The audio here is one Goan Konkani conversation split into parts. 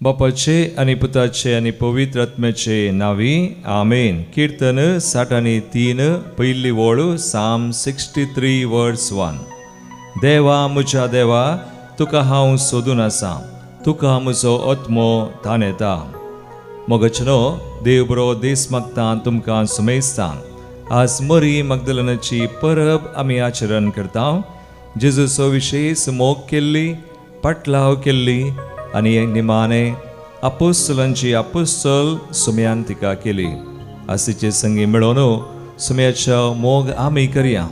बापाचे आनी पुताचे आनी पवित्र आत्म्याचे नांवी आमेन. किर्तन 63 पयली वळ, साम 63 वर्स 1. देवा म्हज्या देवा, तुका हांव सोदून आसा, तुका म्हजो आत्मो ताणेता. मोगाचेनो देव बरो देस मागता तुमकां सुमेस्ता. आज मरी मगदलनाची परब आमी आचरण करता. जेजूचो विशेश मोग केल्ली, पाटलाव केल्ली आनी निमाणे आपोस्तलांची आपोस्तल सुम्यान तिका केली. आसीचे संगी मेळोवन सुम्याच्या मोग आमी करया,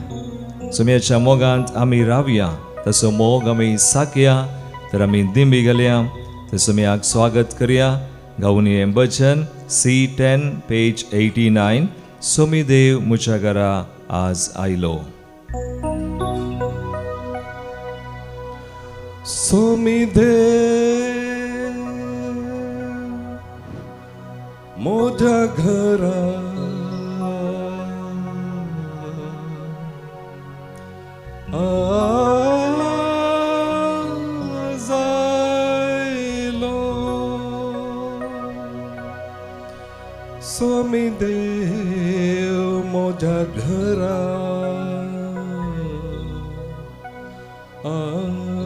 सुम्याच्या मोगांत आमी रावया, तसो मोग आमी साकया तर आमी दिंबी घालया, तर सुम्याक स्वागत करया. गावून हें भजन C10 page 89. Somi देव म्हज्या घरा आज आयलो. सोमी देव म्हज्या घरा आज आयलो. सोमी देव म्हज्या घरा आज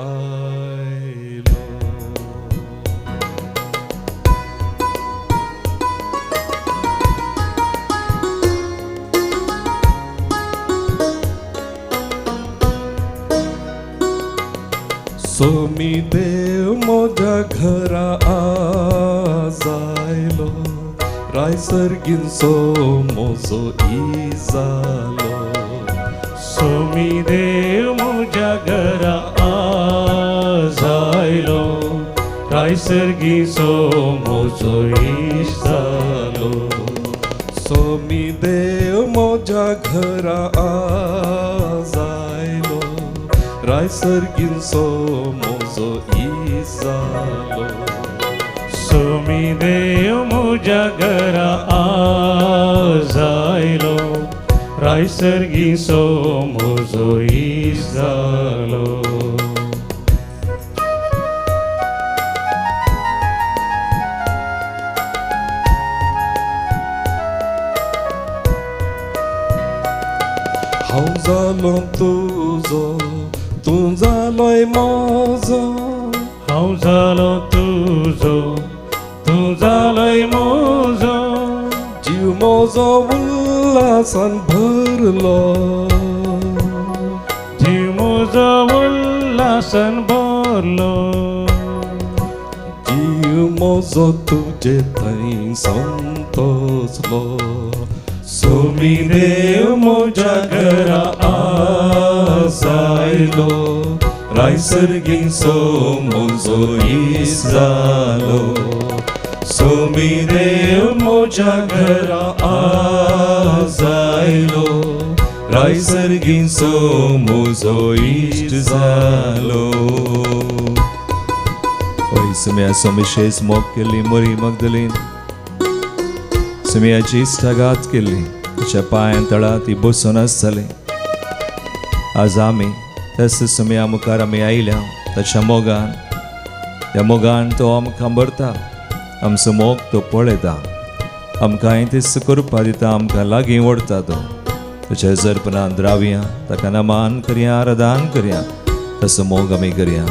आयलो. सोमी देव म्हज्या घरा आज आयलो, रायसर्गींचो म्हजो इजालो. सोमी देव म्हज्या घरा आज आयलो, रायसर्गीचो म्हजो इजालो. सोमी देव म्हज्या घरा आज आयलो, रायसर्गींचो म्हजो इजालो. सोमी देव म्हज्या घरा आज आयलो, रायसर्गीचो म्हजो इजालो. हांव जालो तुजो, तूं जालोय म्हजो. हांव जालो तुजो, तूं जालोय म्हजो. जीव म्हजो उल्हासान भरलो, जीव म्हजो उल्हासान भरलो. जीव म्हजो तुजे थंय संतोसलो. सोमी देव म्हज्या घरा आज आयलो, रायसर्गींचो म्हजो इजालो. सोमी देव म्हज्या घरा आज आयलो, रायसर्गींचो म्हजो इश्ट जालो. ओय सुम्या सोमिशेस मोग केल्ली मरी मगदलीन, सुम्याची इश्टागात केल्ली, तिच्या पांयां तळा ती बसून आसताली. आज आमी त्याच सुम्या मुखार आमी आयल्या ताच्या मोगान. त्या मोगान तो आमकां भरता, आमचो मोग तो पळयता, आमकां तेच करपा दिता, आमकां लागीं ओडटा तो. ताच्या जरपणान रावया, ताका नमान करया, आराधन करया, तसो मोग आमी करया.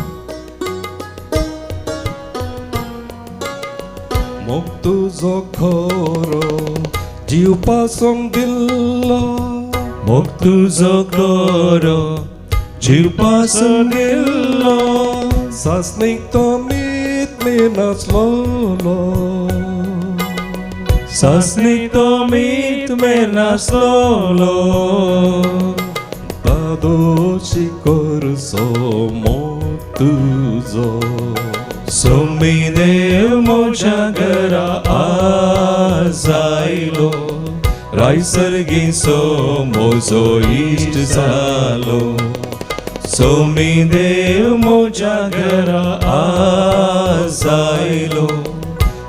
मोग तुजो खरो जीव पासून दिल्लो, मोग तुजो खरो जीव पासून दिल्लो. सासणीक तो मीत मेनासलोलो, सासणीक तो मीत मेनासलोलो. दादोशी करचो मोग तुजो. सोमी देव म्हज्या घरा आज आयलो, रायसर्गींचो म्हजो इश्ट जालो. सोमी देव म्हज्या घरा आज आयलो,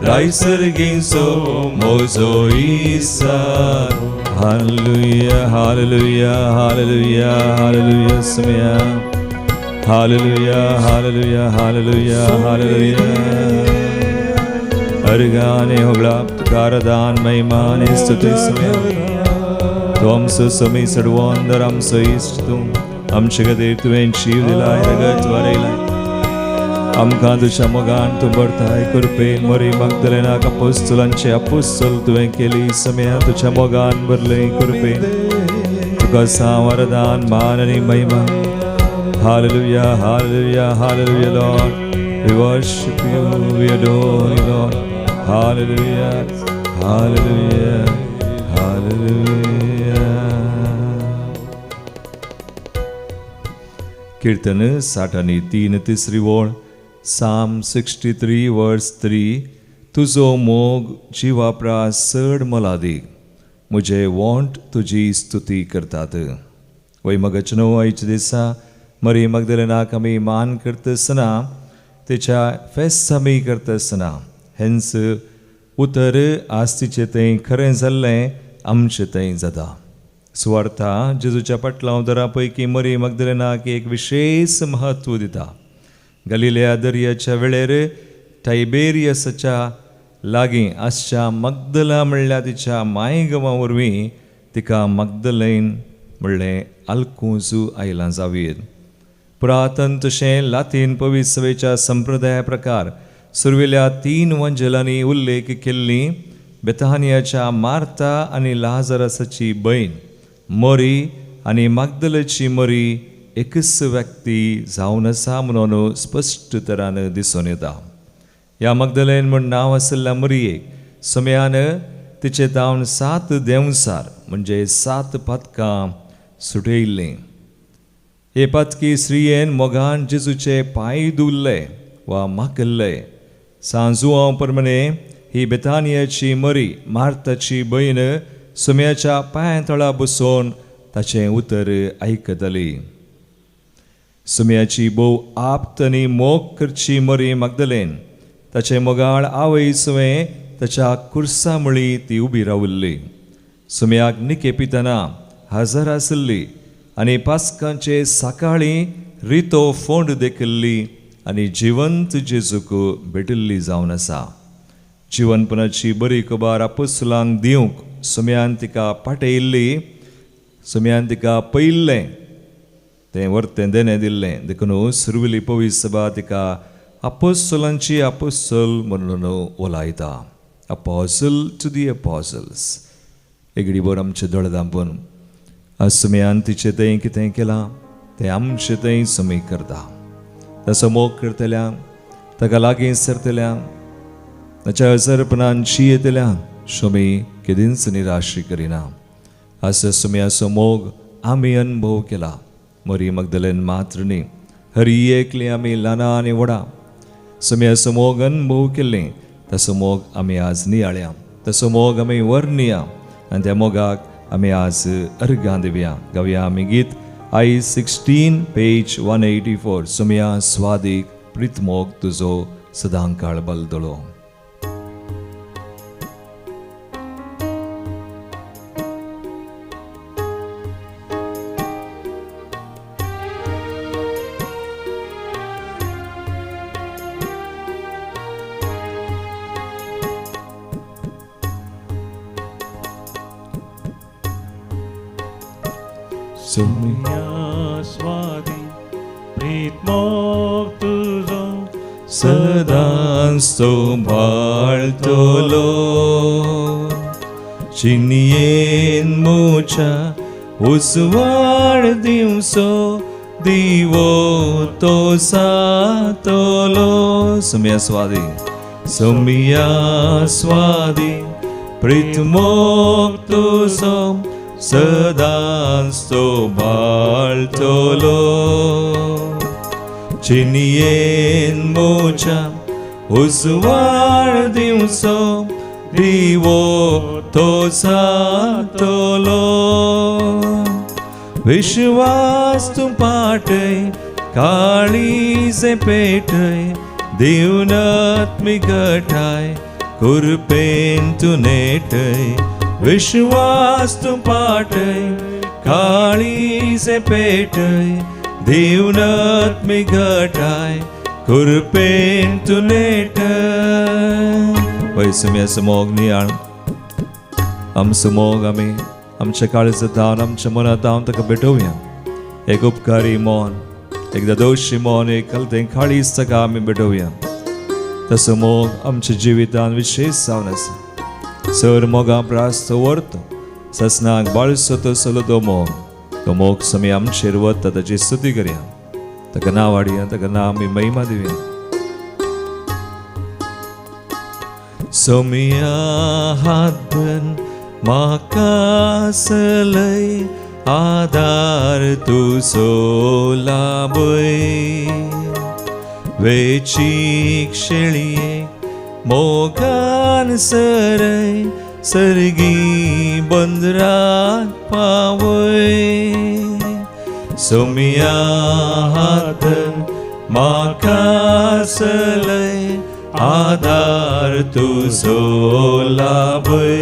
रायसर्गींचो म्हजो इश्ट जालो. Hallelujah, hallelujah, hallelujah, hallelujah. सुम्या Hallelujah, hallelujah, hallelujah, hallelujah. अर्गाने होगळा तुका दान महिमा आनी स्तुती सुम्या. तूं आमचो समी सडवंदर आमचो इश्ट तूं आमचे खातीर तुवें जीव दिलाय, रगत वारयलाय. आमकां तुज्या मोगान तूं भरताय कृपेन. मरी मगदलेनाक अपोस्तलांचे अपोस्तल तुवें केली सम्या, तुज्या मोगान भरलें कृपेन. तुका सावरदान मान आनी महिमा. Hallelujah, hallelujah, hallelujah, Lord. We worship you, we adore you, Lord. Hallelujah, hallelujah, hallelujah. कीर्तन 63 तिसरी वळ, Psalm 63 verse 3. तुजो मोग जिवा चड मोलादीक, म्हजे वोंट तुजी स्तुती करतात. वय मगच न्हू आयच्या दिसा मरी मगदलेनाक आमी मान करता आसतना, तेच्या फेस्त आमी करता आसतना, हेंच उतर आज तिचें थंय खरें जाल्लें आमचें थंय जाता. सुवार्था जेजूच्या पाटलां पैकी मरी मगदलेनाक एक विशेष म्हत्व दिता. गलिलिया दर्याच्या वेळेर टायबेरियसाच्या लागीं आसच्या मगदला म्हणल्यार तिच्या मायगमा वरवीं तिका मगदलेन म्हणलें आलकुजू आयलां जावयेत. पुरातन तशें लातीन पवित्र संप्रदाया प्रकार सुरवेल्या 3 वंजलांनी उल्लेख केल्ली बेतानियाच्या मार्ता आनी लाजरसाची बयण मरी आनी मागदलेची मरी एकच व्यक्ती जावन आसा म्हणून स्पश्ट तरान दिसून येता. ह्या मगदलेन म्हूण नांव आशिल्ल्या मरयेक समयान तिचे धावन 7 देंवसार म्हणजे 7 पातकां सुटयल्लीं. हे पातकी स्त्रियेन मोगान जेजूचे पांय धुल्ले वा माकल्ले. सांजुआंव प्रमाणे ही बेतानियाची मरी मार्ताची बयण सुम्याच्या पांया तळा बसून ताचें उतर आयकतली. सुम्याची भोव आप्त आनी मोग करची मरी मगदलेन ताचे मोगाळ आवय सुवें ताच्या कुर्सा मुळी ती उबी राविल्ली. सुम्याक निके पितना हजर आशिल्ली आनी पास्कांचे सकाळीं रितो फोंड देखिल्ली आनी जिवंत जेजूक भेटिल्ली जावन आसा. जिवनपणाची बरी खबर आपोस्तलांक दिवंक सुम्यान तिका पाटयिल्ली. सुम्यान तिका पयिल्लें तें वर्तें देणें दिल्लें. देखून सुरवेली पवित्र सभा तिका आपोस्तलांची आपोस्तल म्हणून ओलायता. Apostle to the apostles. एगडी बर आमचे दोळे धांपून आज सुम्यान तिचे थंय कितें केलां तें आमचे थंय सुमी करता. ताचो मोग करतल्या, ताका लागीं सरतल्या, ताच्या हजरपणान येतल्या सुमी केदींच निराशी करिना. आज सुम्याचो मोग आमी अनुभव केला. मरी मगदलेन मात्र न्ही, हरी एकली आमी ल्हानां आनी व्हडां सुम्याचो मोग अनुभव केल्ली. ताचो मोग आमी आज नियाळया, ताचो मोग आमी वर्णया आनी त्या मोगाक आमी आज अर्घां दिवया. गावया आमी गीत I 16 page 184. सुम्या स्वादीक प्रीतमोग तुजो सदांकाळ बलदलो. सुम्या स्वादी प्रीतमोग तुजो सदांच तो भाळटलो. चिनयेन मोच्या उजवाड दिवसो दिवो तो सातलो. सुम्या स्वादी, सुम्या स्वादी प्रीतमोग तुजो सदांच तो भाळटलो. चिनयेन मोच्या उजवाड दिवसो दिवो तो सातलो. विश्वास तूं पाटय काळीजे पेटय दिवनात्मिक ठाय कुरपेन तूं नेटय. विश्वास तूं पाटय काळीजे पेटय दिवनात मी घटाय कृपेन तूं नेटय. वय सुम्याचो मोग नियाळ, आमचो मोग आमी आमच्या काळजांत धावन आमच्या मनांत धावन ताका भेटोवया. एक उपकारी मन, एकदा दोशी मन, एक कलतें काळीज ताका आमी भेटोवया. तसो मोग आमच्या जिवितान विशेश जावन आसा. सर मोगा प्रास तो व्हरतो ससनाक बाळसो तसलो तो मोग, तो मोग समी आमचेर वता ताची स्तुती करया, ताका नांव हाडया, ताका नांव आमी महिमा दिवया. सोमिया हात म्हाका सलय आदार तुजो लाभय, वेचीक शेळये मोगान सरय सर्गी बंदरात पावय. सोमिया हात म्हाका सलय आदार तुजो लाभय,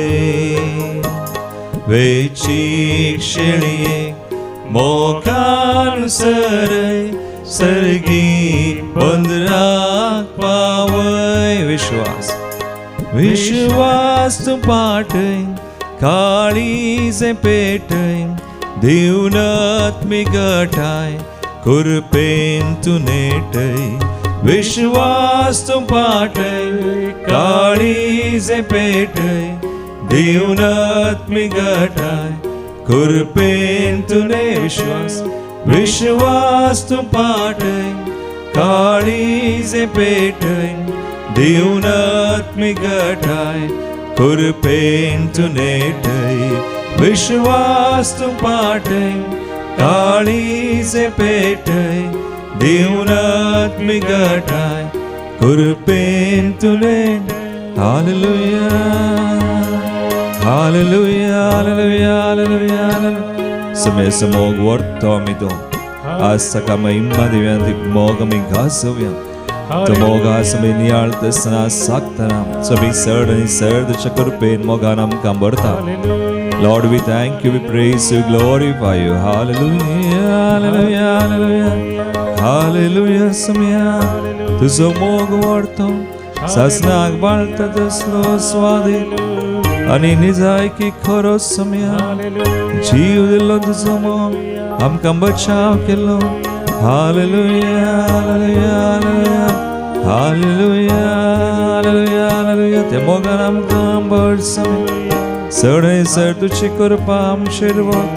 वेचीक शेळये मोगान सरय सर्गी बंदराक पावय. विश्वास विश्वास तूं पाटय काळीजें पेटय दिवनात मी गटाय कृपेन तूं नेटय. विश्वास तूं पाटय काळीजें पेटय दिवनात मी गटाय कृपेन तूं ने. विश्वास विश्वास तूं पाटय काळीजें पेटय दिवनात मी गटाय कृपेन तूं नेटय. विश्वास तूं पाटय काळीजें पेटय दिवनात मी गटाय कृपेन तूं नेटय. Hallelujah hallelujah hallelujah hallelujah. समय मोग व्हरतो आमी तो आज ताका महिमा दिवया, ती मोग आमी घासोवया. तो मोग आज आमी नियाळतना सागतना समी सड आनी सड ताच्या कृपेन मोगान आमकां भरता. Lord, we thank you, we praise you, glorify you. Hallelujah, hallelujah, hallelujah, hallelujah. समया तुजो मोग वाडतो सासनाक बाळता तसलो स्वादीक आनी निजायकी खरो समया जीव दिलो तुजो मोग आमकां बचाव केलो. Hallelujah, hallelujah, hallelujah, hallelujah, hallelujah. त्या मोगान आमकां भर समया चड आनी चड तुजी कृपा आमचेर वत.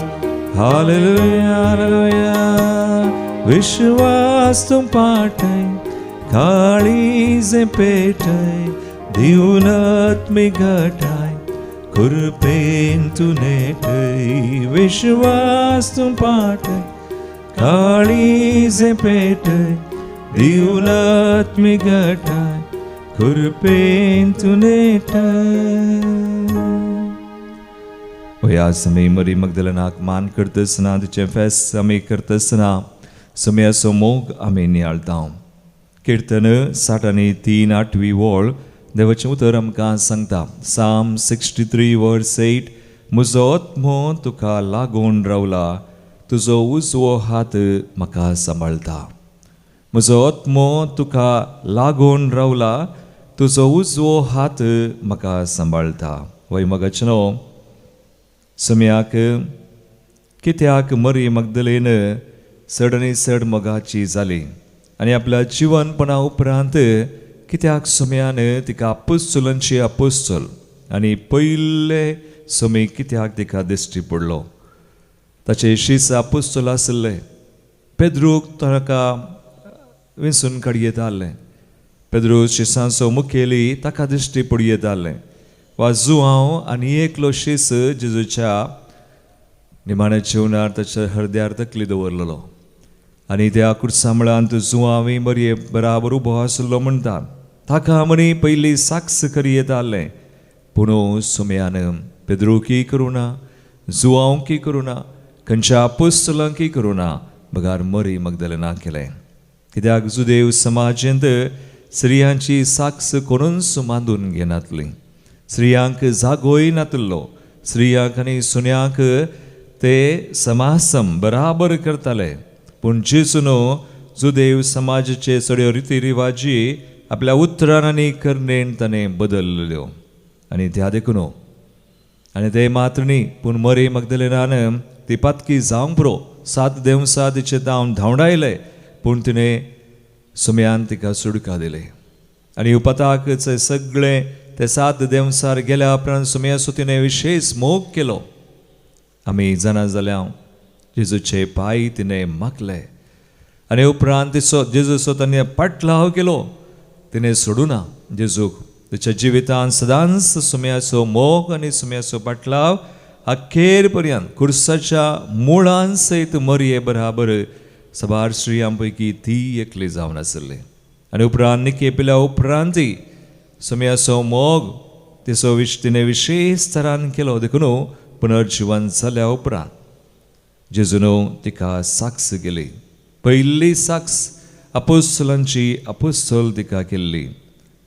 Hallelujah, hallelujah. विश्वास तूं पाटय काळीजें पेटय दिवनात मी घटाय कृपेन तूं नेटय. विश्वास तूं पाटय काळीजें पेटय दिवनात मी घटाय कृपेन तूं नेटय. वय आज आमी मरी मगदलनाक मान करतासना तिचें फेस्त आमी करतासना समयाचो मोग आमी नियाळता. किर्तन 63 आठवी वळ देवाचें उतर आमकां सांगता. साम 63 वर्स 8, म्हजो आत्मो तुका लागून रावला, तुजो उजवो हात म्हाका सांबाळता. म्हजो आत्मो तुका लागून रावला, तुजो उजवो हात म्हाका सांबाळता. वय मगाचें सम्याक कित्याक मरी मगदलेन चड आनी चड मोगाची जाली आनी आपल्या जिवनपणा उपरांत कित्याक सम्यान तिका अपुस्तलांची अपुस्तल आनी पयले समी कित्याक तिका दिश्टी पडलो. ताचे शीस अपुस्तल आशिल्ले पेद्रूक ताका विंचून काडयेत आहलें. पेद्रू शिसांचो मुखेली ताका दिश्टी पडयेत आहलें. वा जुआंव आनी एकलो शीस जेजूच्या निमाण्या जेवणार ताच्या हरद्यार तकली दवरलेलो आनी त्या कुर्सामळांत जुआंवी मरये बराबर उबो आसलो म्हणटा. ताका मनी पयली साक्ष करयेत आहलें. पूण सुमयान पेद्रूकी करूं ना, जुआंवकी करूं ना, खंयच्या अपुस्तलांकी करूं ना, बगार मरी मगदलेना केलें. कित्याक जुदेव समाजेंत स्त्रियांची साक्ष कोणूच मांदून घेनातली. स्त्रियांक जागोय नातलो. स्त्रियांक आनी सुन्यांक ते समासम बराबर करताले. पूण जेजून जुदेव समाजाचे सगळ्यो रिती रिवाजी आपल्या उतरान आनी करणेन ताणें बदलल्यो आनी त्या देखून आनी ते मात्र न्ही पूण मरी मगदलेनान ती पातकी जावंक पुरो 7 देवसा तिचे धांवन धांवडायले पूण तिणें सुम्यान तिका सुडका दिले आनी उपताक सगळे ते 7 देवसार गेल्या उपरांत सुम्याचो तिणें विशेष मोग केलो. आमी जाणा जाल्या जेजूचे पांय तिणें मागले आनी उपरांत तिचो जेजूचो ताणें पाटलाव केलो. तिणें सोडूना जेजूक. तिच्या जिवितांत सदांच सुम्याचो मोग आनी सुम्याचो पाटलाव अखेर पर्यंत कुर्साच्या मुळान सयत मरये बराबर सबार स्त्रियां पैकी ती एकली जावन आसली. आनी उपरांत निके पिल्या उपरांतय सुम्याचो मोग तिचो तिणें विशेष तरान केलो. देखून पुनर्जिवन जाल्या उपरांत जेजून तिका साक्ष केली. पयली साक्ष अपोस्तलांची अपोस्तल तिका केल्ली.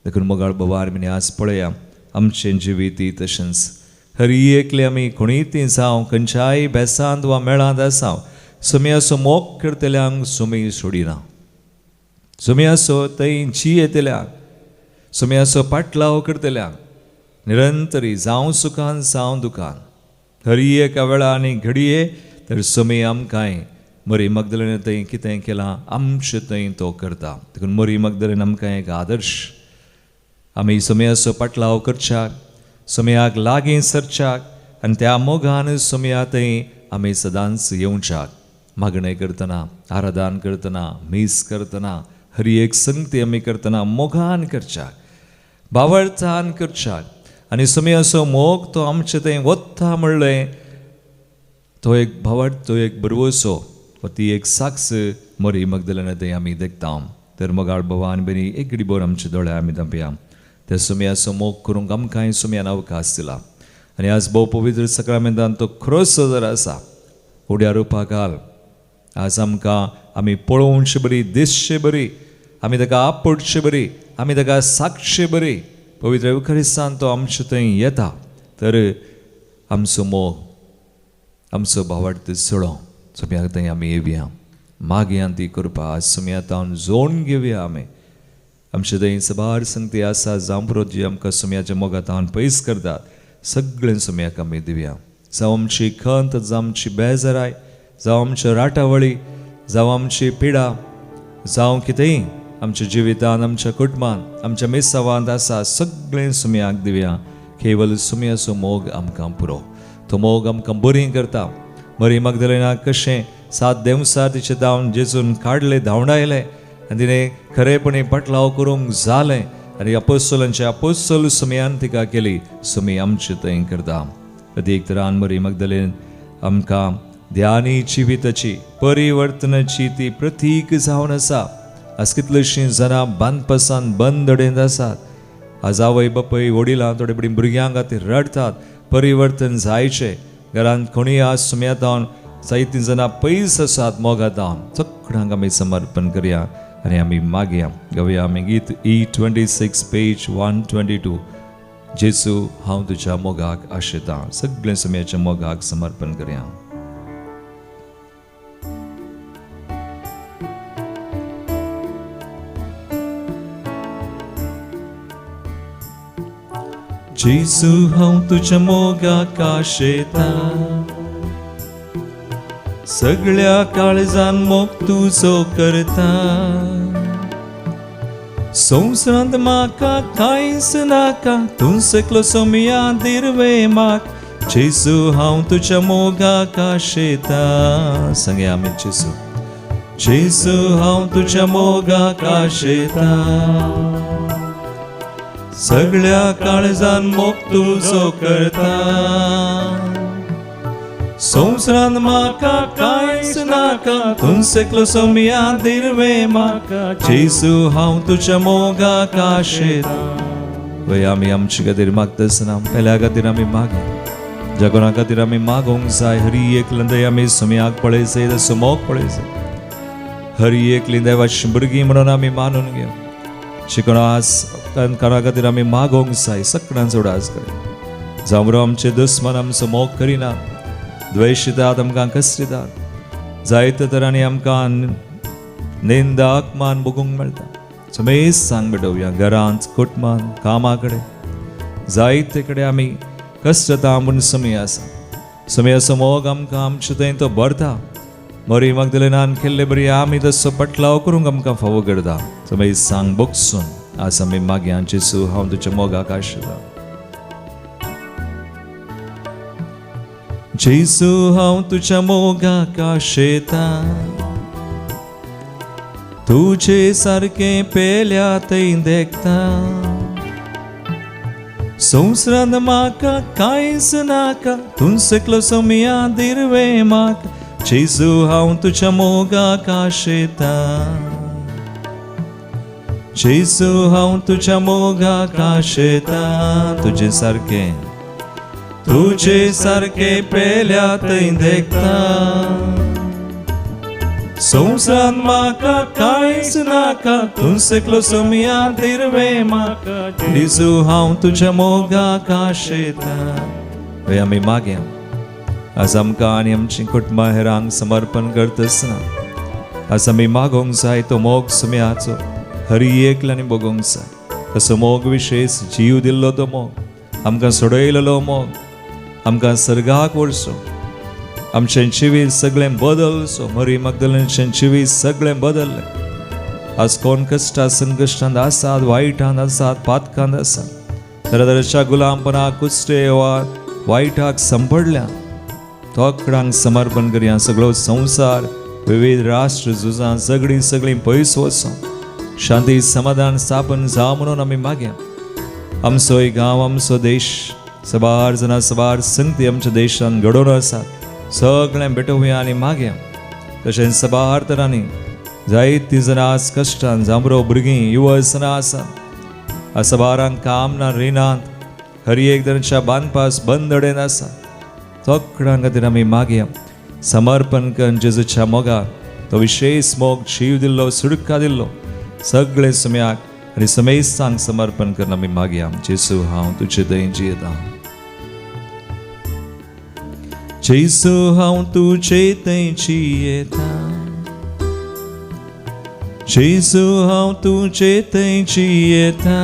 देखून मोगाळ बोवार आमी आज पळया आमचें जिवीत तशेंच हर एकले आमी कोणीय ती जावं खंयच्याय बेसांत वा मेळांत आसां सुम्याचो मोग करतल्यांक सुमी सोडिना. सुम्याचो थंय जियेतल्यांक सुम्याचो पाटलाव करतल्यांक निरंतरी जावं सुखान जावं दुखान हर एका वेळा आनी घडये तर सुमी आमकांय मरी मगदलेन थंय कितें केलां आमचें थंय तो करता. देखून मरी मगदलेन आमकां एक आदर्श. आमी सुम्याचो पाटलाव करच्याक सुम्याक लागीं सरच्याक आनी त्या मोगान सुम्या थंय आमी सदांच येवच्याक. मागणें करतना आराधन करतना मीस करतना हर एक संगती आमी करतना मोगान करच्याक बावळतान करच्याक आनी सुम्याचो मोग तो आमचे थंय वता म्हणलें तो एक भावार्थ तो एक बरवसो वा ती एक साक्ष मरी मगदलेना थंय आमी देखता. तर मोगाळ भोवान बरी एक घडी आमचे दोळे आमी धांपया. त्या सुम्याचो मोग करूंक आमकांय सुम्यान अवकाश दिला आनी आज भोव पवित्र सक्रामेंतान तो खरोच जर आसा उड्या रुपा घाल. आज आमकां आमी पळोवचे बरी दिसचे बरी आमी ताका आपडचे बरी आमी ताका साक्षे बरी पवित्र येवखरिस्तान तो आमचे थंय येता. तर आमचो मोग आमचो भावार्थ चडो सुम्याक थंय आमी येवया मागया ती करपा. आज सुम्या तावन जोडून घेवया आमी. आमचे थंय सबार संगती आसा जावं पुरो जी आमकां सुम्याच्या मोगातावन पयस करतात सगळें सुम्याक आमी दिवया. जावं आमची खंत जावं आमची बेजाराय जावं आमच्यो राटावळी जावं आमची पिडा जावं कितेंय आमच्या जिवितान आमच्या कुटुंबान आमच्या मिसावांत आसा सगळें सुम्याक दिवया. केवल सुम्याचो मोग आमकां पुरो. तो मोग आमकां बरी करता. मरी मगदलेना कशें 7 देवसार तिचे धांवन जेजून काडले धांवडायले आनी तिणें खरेपणी पाटलाव करूंक जालें आनी अपोस्तलांचे अपोस्तल सुम्यान तिका केली. सुमी आमचे थंय करता. अदीक तरान मरी मगदलेन आमकां ध्यानी जिविताची परिवर्तनाची ती प्रतीक जावन आसा. आज कितलीशीं जाणां बांदपासान बंद अडेंत आसात. आज आवय बापूय वडिलां थोडे बरी भुरग्यांक खातीर रडटात परिवर्तन जायचें. घरांत कोणीय आज सुम्यातावन जायतीं जाणां पयस आसात मोगातावन सगळ्यांक आमी समर्पण करया आनी आमी मागया. गावया आमी गीत E26 page 122. जेजू हांव तुज्या मोगाक आशेतां. सगळें सुम्याच्या मोगाक समर्पण करया. जेजू हांव तुज्या मोगाक आशेतां सगळ्या काळजान मोग तुजो करता. संवसारांत म्हाका कांयच नाका तूं एकलो सोमया दिरवे म्हाक. जेजू हांव तुज्या मोगाक आशेतां. सांगया आमी जेजू जेजू हांव तुज्या मोगाक आशेतां सगळ्या काळजान मोग तुजो करता. संवसारांत म्हाका कांयच नाका तूं एकलो सोमया दिरवे म्हाका. जेजू हांव तुज्या मोगाक आशेतां. वय आमी आमचे खातीर मागता आसतना पेल्या खातीर आमी मागया. ज्या कोणा खातीर आमी मागोवंक जाय हरी एक लंदय आमी सुम्याक पळय जाय तसो मोग पळय जाय. हर एकली देवाची भुरगीं म्हणून आमी मानून घेव. शिकण आज कोणा खातीर आमी मागोवंक जाय सगळ्यांचो उडास कर. जावं आमचे दुस्मान आमचो मोग करिना द्वेश दितात आमकां कश्ट दितात. जायते तरांनी आमकां निंदा अपमान भोगूंक मेळटा. समेस्त सांग भेटोवया घरांत, कुटुंबांत, कामा कडेन, जायते कडेन आमी कश्टता म्हूण समय आसा. समयाचो मोग आमकां आमचे थंय तो भरता. मरी मगदलेनान केल्ले बरी आमी तसो पटलाव करूंक आमकां फावो करता. समय सांग बोगसून आज आमी मागया, जेजू हांव तुज्या मोगाक आशिल्लो. जेजू हांव तुज्या मोगाक आशेता, तुजे सारकें पेल्या थंय देखता. संवसारांत म्हाका कांयच नाका, तूं एकलो सोमया दिरवे म्हाका. जेजू हांव तुज्या मोगाक आशेता, जेजू हांव तुज्या मोगाक आशेता. तुजे सारकें, तुजे सारकें पेल्या थंय देखता. संवसारांत म्हाका कांयच नाका, तूं एकलो सोमया दिरवे म्हाका. जेजू हांव तुज्या मोगाक आशेता. हय आमी मागया आज आमकां आनी आमची कुटुंबां हेरांक समर्पण करता आसतना आज आमी मागोंक जाय तो मोग सुम्याचो हरी एकल्यानी भोगोंक जाय. तसो मोग विशेश जीव दिल्लो तो मोग, आमकां सोडयलेलो मोग, आमकां सर्गाक व्हरचो, आमचें जिवीत सगळें बदलचो. मरी मगदलीनचें जिवीत सगळें बदल्लें. आज कोण कश्टां संकश्टांत आसात, वायटांत आसात, पातकांत आसात, तरातराच्या गुलामपणाक, कुस्टे वा वायटाक संपडल्या, तोकडांक समर्पण करया. सगळो संवसार, विविध राष्ट्र झुजां सगळीं सगळीं पयस वचों, शांती समाधान स्थापन जावं म्हणून आमी मागया. आमचोय गांव, आमचो देश, सबार जाणां सबार संगती आमच्या देशान घडोवन आसात, सगळें भेटोवया आनी मागया. तशेंच सबार तरांनी जायतीं जाणां आज कश्टान, जांबरो भुरगीं युवजना आसात, आज सबारांक काम ना, रिणांत, हर एक तरेच्या बांदपास बंदडेन आसा. सगळ्यां खातीर आमी मागया. समर्पण करून जेजूच्या मोगाक, तो विशेश मोग, जीव दिल्लो, सुडका दिल्लो, सगळे सुम्याक आनी समेस्तांक समर्पण करून आमी मागया. जेजू हांव तुजे थंय जियेता, जेजू हांव तुजे थंय जियेता, जेजू हांव तुजे थंय जियेता.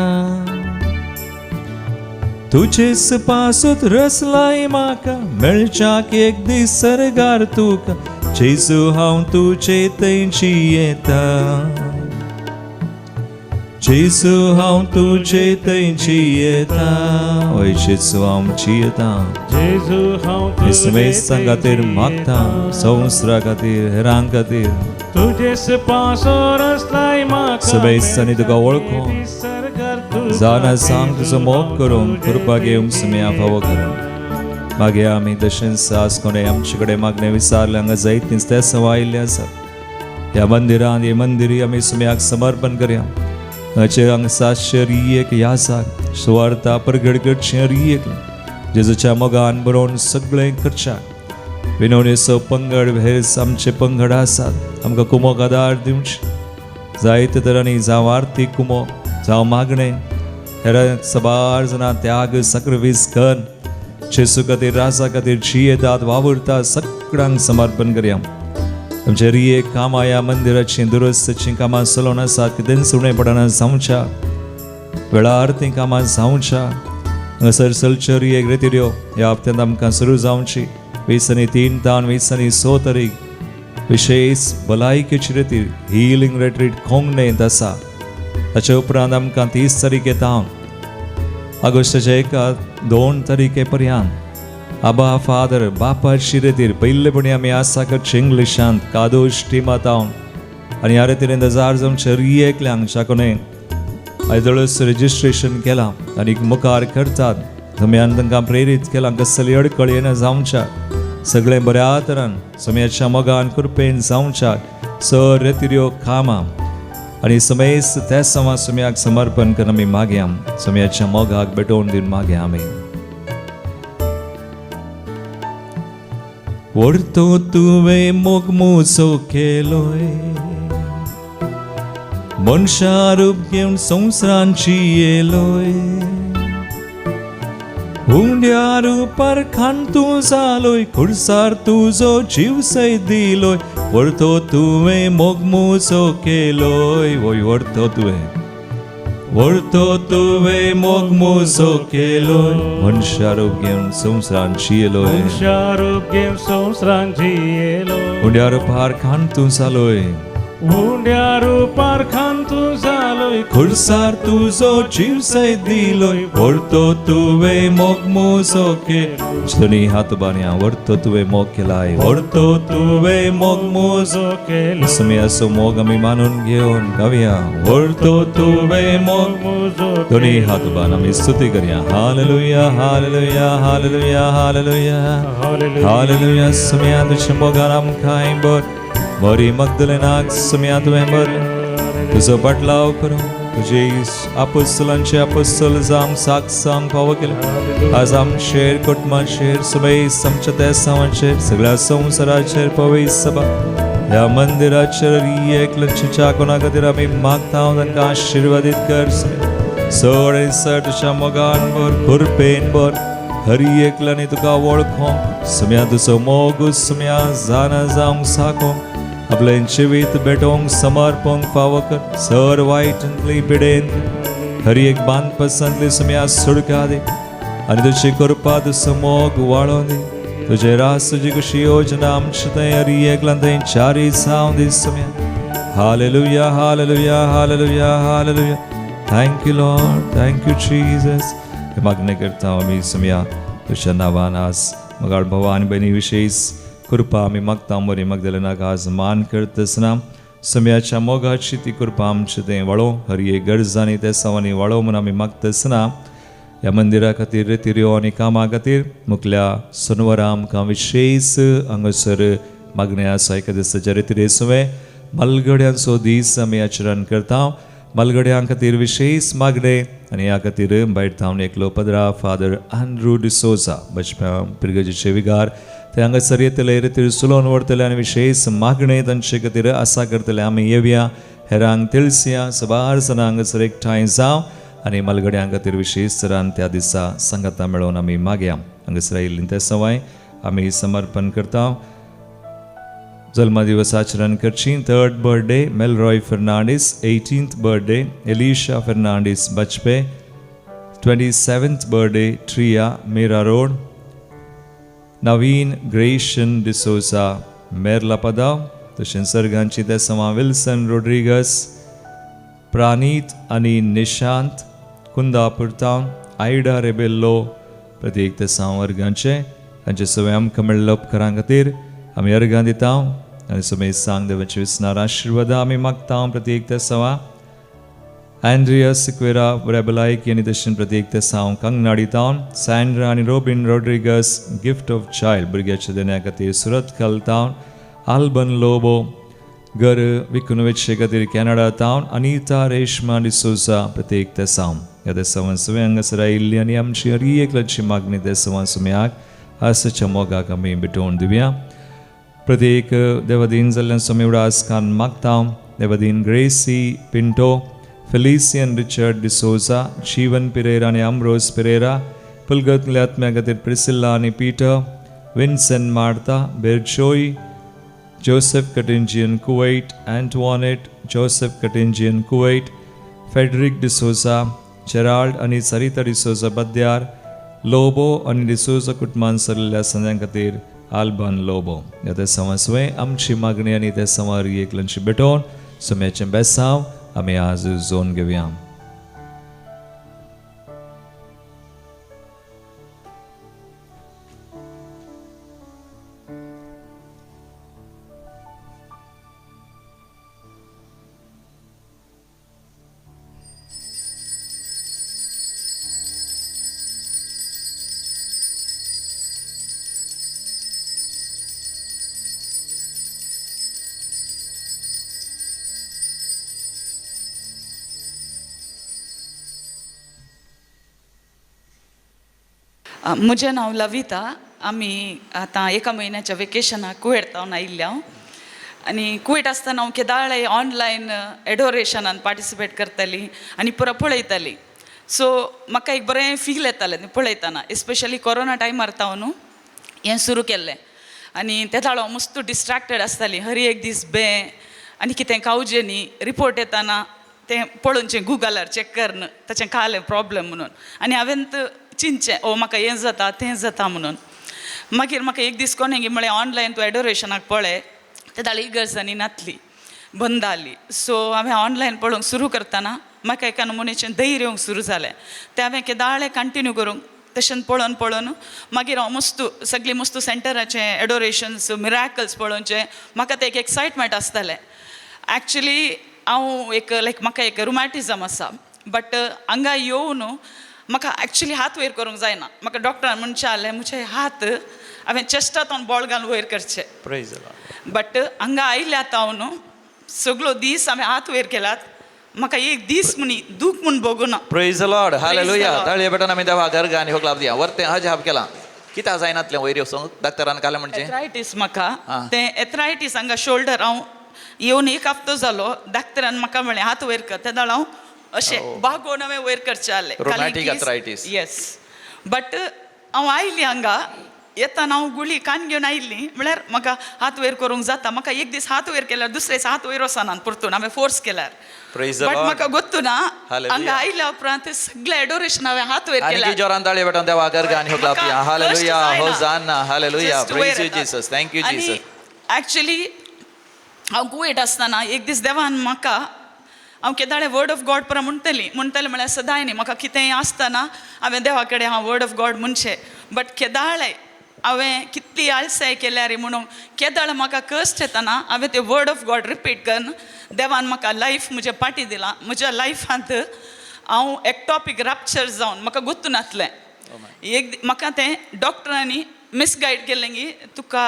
तुजेच पासूत रसलाय म्हाका, मेळच्याक एक दीस सर्गार तुका. जेजू हांव तुजे थंय जियेता, जेजू हांव तुजे थंय जियेता. हय जेजू हांव जियेता. जेजू हांव हे समेस्तां खातीर मागता, संवसारा खातीर, हेरां खातीर. तुजेच पासो रसलाय म्हाका, समेस्तांनी तुका वळखून जाणा सांग तुजो मोग करूंक कृपा घेवंक सुम्या फावो करूंक मागीर आमी. तशेंच आज कोणें आमचे कडेन मागणें विचारलें, हांगा जायतीं ते सवा आयिल्ले आसात ह्या मंदिरांत. हे मंदिरी आमी सुम्याक समर्पण करया. हांगाचे हांगा सातशे एक यासाक सुवार्ता परगड करचें एक जेजूच्या मोगान बरोवन सगळें करच्याक विनवणेचो पंगड, हे आमचे पंगड आसात, आमकां कुमोक आदार दिवचे जायते तरांनी, जावं आर्थीक कुमोक, जावं मागणें, हेर सबार जाणां त्याग सक्रिफीस कर जेजू खातीर, राजा खातीर जियेतात, वावुरतात, सगळ्यांक समर्पण करया. आमचे रिये कामां ह्या मंदिराचीं दुरुस्तीचीं कामां चलोवन आसात, कितेंच उणें पडना जावच्या, वेळार तीं कामां जावच्या. हांगासर चलच्यो रिये रेतिऱ्यो ह्या हप्त्यांत आमकां सुरू जावची 20 आनी 3 तावन 20 आनी 6 तारीख विशेश भलायकेची रेतीर हिलींग रेट्रीट कोंगणेंत आसा. ताचे उपरांत आमकां 30 तारखे तावन ऑगस्टाच्या 1-2 तारखे पर्यंत आबा फादर बापाची रेतीर पयलेपणी आमी आसा करचे इंग्लिशांत कादोश टिमा तावन आनी ह्या रेतीरेन हजार जावचे रियेकल्यांक ज्या आयदळस रजिस्ट्रेशन केलां आनी मुखार करतात. सम्यान तांकां प्रेरीत केलां, कसली अडकळ येना जावच्या, सगळें बऱ्या तरान सम्याच्या मोगान कृपेन जावच्याक सर रेतिऱ्यो कामां आनी समेस्त त्या समा सुम्याक समर्पण करून आमी मागया. सम्याच्या मोगाक भेटोवन दिवन मागया आमी. व्हरतो तुवें मोग म्हजो केलोय, मनशा रूप घेवन संवसारान जियेलोय. उंड्यार पारखान तूं जालोय खुर्सार तुजो जीव सयत दिलोय व्हरतो तुवें मोग मुजो केलोय वय व्हरतो तुवें व्हरतो तुवें मोग मुजो केलोय मनशा रूप घेवन संवसारान जियेलोय मनशारूप घेवन संवसारान जियेलो उंड्यार पारखान तूं जालोय उंड्या रुपार खान तूं जालोय खुर्सार तुजो जीव सयत दिलोय व्हरतो तुवें मोग मुजो केलोय दोनी हात बारया व्हरतो तुवें मोग केलाय व्हरतो तुवें मोग मुजो मुजो केलो सुम्याचो मोग आमी मानून घेवन गावया व्हरतो तुवें मोग मुजो दोनी हात बान आमी स्तुती करया hallelujah hallelujah hallelujah hallelujah hallelujah. Hallelujah सुम्या तुझ्या मोगान आमकां बर बरी मगदलेनाक सुम्या तुवें बर तुजो बदलाव करूं तुजे आपोस्तलांचे आपोस्तल जावंक साक सांग फावो केलें आज आमचेर कुटुंबाचेर सुबेस आमच्या देसांवाचेर सगळ्या संवसाराचेर पवित्र सभा ह्या मंदिराचेर एकलक्षच्या कोणा खातीर आमी मागता तांकां आशिर्वादीत कर चड आनी चड तुज्या मोगान भर कृपेन भर हरी एकल्यानी तुका वळखोंक सुम्या तुजो मोग सुम्या जाणा जावंक साकोंक आपलें जिवीत भेटोवंक समर्पूंक फावो कर सर वायटांतली पिडेन हरी एक बांदपसांतली सुम्या सुडका दी आनी तुजी कृपा तुजो मोग वाळोवन दी तुजें रास तुजी कशी योजना आमचे थंय हरी एकल्यान थंय चारी जावं दी सुम्या hallelujah hallelujah hallelujah hallelujah thank you Lord thank you Jesus हे मागणें करता आमी सुम्या तुज्या नांवान आज मगाळ भावा आनी भयणी विशेश कृपा आमी मागता बरी मगदलेनाक आज मान करतासना सुम्याच्या मोगाची ती कृपा आमचे थंय वाळो हर एक गरजांनी ते सवांनी वाळो म्हूण आमी मागतासना ह्या मंदिरा खातीर रितिऱ्यो आनी कामां खातीर मुखल्या सोनवरा आमकां विशेश हांगासर मागणें आसा एका दिसाच्या रितिरे सुवें मालगड्यांचो दीस आमी आचरण करता मालगड्यां खातीर विशेश मागणें आनी ह्या खातीर भायर थावन एकलो पदरा फादर आंड्रू डिसोजा बचप्या पिरगजेचे विगार ते हांगासर येतले रितीर सुलोवन व्हरतले आनी विशेश मागणें तांचे खातीर आसा करतले आमी येवया हेरांक तिळसया सबार जाणां हांगासर एकठांय जावं आनी मालगड्यां खातीर विशेश तरान त्या दिसा सांगाता मेळोवन आमी मागया हांगासर आयिल्लीं ते सवाय आमी समर्पण करता जल्मदिवस आचरण करची third birthday Melroy Fernandes 18th birthday Elisha Fernandes Bajpe 27th birthday Triya Mira road Naveen Gresham D'Souza Merla Padav तशेंच सर्गांची ते समा विल्सन रोड्रिगस प्रानीत आनी निशांत कुंदापूर टावन आयडा रेबेल्लो प्रत्येक ते साव वर्गांचे तांचे सगळे आमकां मेळ्ळ्या उपकारां खातीर आमी अर्गां दिता आनी समेत सांग देवाचे विसनार आशिर्वादा आमी मागता प्रत्येक ते सवा आंड्रिया सिक्वेरा रेबलायक आनी तशें प्रत्येक ते साव कंगनाडी टावन सँड्रा आनी Robin Rodrigues gift of child भुरग्याच्या देण्या खातीर सुरत टावन आल्बन लोबो घर विकून वेचे खातीर कॅनडा टावन अनिता रेश्मा डिसोजा प्रत्येक ते साव ह्या देसावान सगळें हांगासर आयिल्ली आनी आमची हर एकल्याची मागणी देसावान सुम्याक आसाच्या मोगाक आमी भेटोवन दिवया प्रत्येक देवादीन जाल्ल्यान स्वामी उडास खान मागता देवादीन ग्रेसी पिंटो फेलिसियन रिचर्ड डिसोजा जीवन पिरेरा आनी आम्रोज पिरेरा पुलगतल्या आत्म्या खातीर प्रिसिल्ला आनी Peter Vincent Martha Berjoy Joseph Katinjian Kuwait Antoinette Joseph Katinjian Kuwait Frederick D'Souza Gerald आनी सरिता डिसोजा बद्यार लोबो आनी डिसोजा कुटुंबान सरलेल्या संद्यां खातीर आल्बन लोबो ह्या ते समस्वे आमची मागणी आनी ते समार एकलंची भेटोवन सुम्याचें बेसांव आमी आज जोन घेवया. म्हजें नांव लविता. आमी आतां एका म्हयन्याच्या वेकेशनाक कुवेट तावन आयिल्ले हांव आनी कुवेट आसतना हांव केदाळे ऑनलायन एडोरेशनान पार्टिसिपेट करताली आनी पुरो पळयताली. सो म्हाका एक बरें फील येतालें तें पळयतना, एस्पेशली कोरोना टायमार तावन हें सुरू केल्लें. आनी ते हांव मस्त डिस्ट्रॅक्टेड आसताली, हर एक दीस बें आनी कितें खावचें न्ही, रिपोर्ट येताना तें पळोवचें गुगलार चॅक करन ताचें खालें प्रॉब्लम म्हणून. आनी हांवें चिंतचें, ओ म्हाका हें जाता तें जाता म्हणून. मागीर म्हाका एक दीस कोणें म्हळें ऑनलायन तूं एडोरेशनाक पळय, ते दाळ इगर्ज आनी नातली बंद जाली. सो हांवें ऑनलायन पळोवंक सुरू करतना म्हाका एका नमुनेचें धैर्य येवंक सुरू जालें. तें हांवें केदाळें कंटिन्यू करूंक तशें पळोवन पळोवन मागीर हांव मस्तू सगळीं मस्तू सेंटराचें एडोरेशन्स मिराकल्स पळोवचें म्हाका तें एक एक्सायटमेंट आसतालें. एक्चुली हांव एक लायक म्हाका एक रुमॅटिझम आसा, बट हांगा येवन म्हाका एक्चुली हात वयर करूंक जायना. म्हाका डॉक्टरान म्हणचें जालें म्हजे हात हांवें चेस्टा तावन बोळ घालून वयर करचें. Praise the Lord. But हांगा आयल्या तावन सगळो दीस हांवें हात वयर केलात, म्हाका एक दीस म्हणी दूख म्हूण भोगूना. Praise the Lord. Hallelujah. The Lord. ताळये बेटान आमी देवा गर्ग आनी होकलाप दिया. वरतें अजाप केलां. कित्याक जायनातलें वयर वचूंक डॉक्टरान कालें म्हणजे? एथरायटीस म्हाका. आं. तें एथरायटीस हांगा शोल्डर, हांव येवन एक हप्तो जालो, डॉक्टरान म्हाका म्हणलें हात वयर कर, तेन्ना हांव अशें बागोवन हांवें वयर करचें जालें. Rheumatic arthritis. Yes, but हांव आयली हांगा येताना हांव गुळी कान घेवन आयिल्ली, म्हळ्यार म्हाका हात वयर करूंक जाता. म्हाका एक दीस हात वयर केल्यार दुसरे दीस हात वयर वचना परतून हांवें फोर्स केल्यार. Praise the but Lord. म्हाका गोत्तू ना, Hallelujah. हांगा आयल्या उपरांत सगळें एडोरेशन हांवें हात वयर आनी केल्यार जोरान ताळये बेटान देवा गर्ग आनी होकलाप दिया. म्हाका Hallelujah. कश्ट जायना. Hosanna. Hallelujah. Just Praise वयर you येता. Jesus. Thank you आनी Jesus. Actually हांव कुवेट आसतना एक दीस देवान म्हाका, हांव केदाळे वर्ड ऑफ गॉड परा म्हणटली, म्हणटलें म्हळ्यार सदांय न्ही, म्हाका कितेंय आसतना हांवें देवा कडेन हांव वर्ड ऑफ गॉड म्हणचें. बट केदाळे हांवें कितली आळसाय केल्यार म्हणून केदाळ म्हाका कश्ट येतना हांवें ते वर्ड ऑफ गॉड रिपीट करून देवान म्हाका लायफ म्हज्या पाटी दिलां. म्हज्या लायफांत हांव एक्टॉपीक रप्चर जावन म्हाका गोत्तू नासलें. एक म्हाका तें डॉक्टरांनी मिसगायड केलें की तुका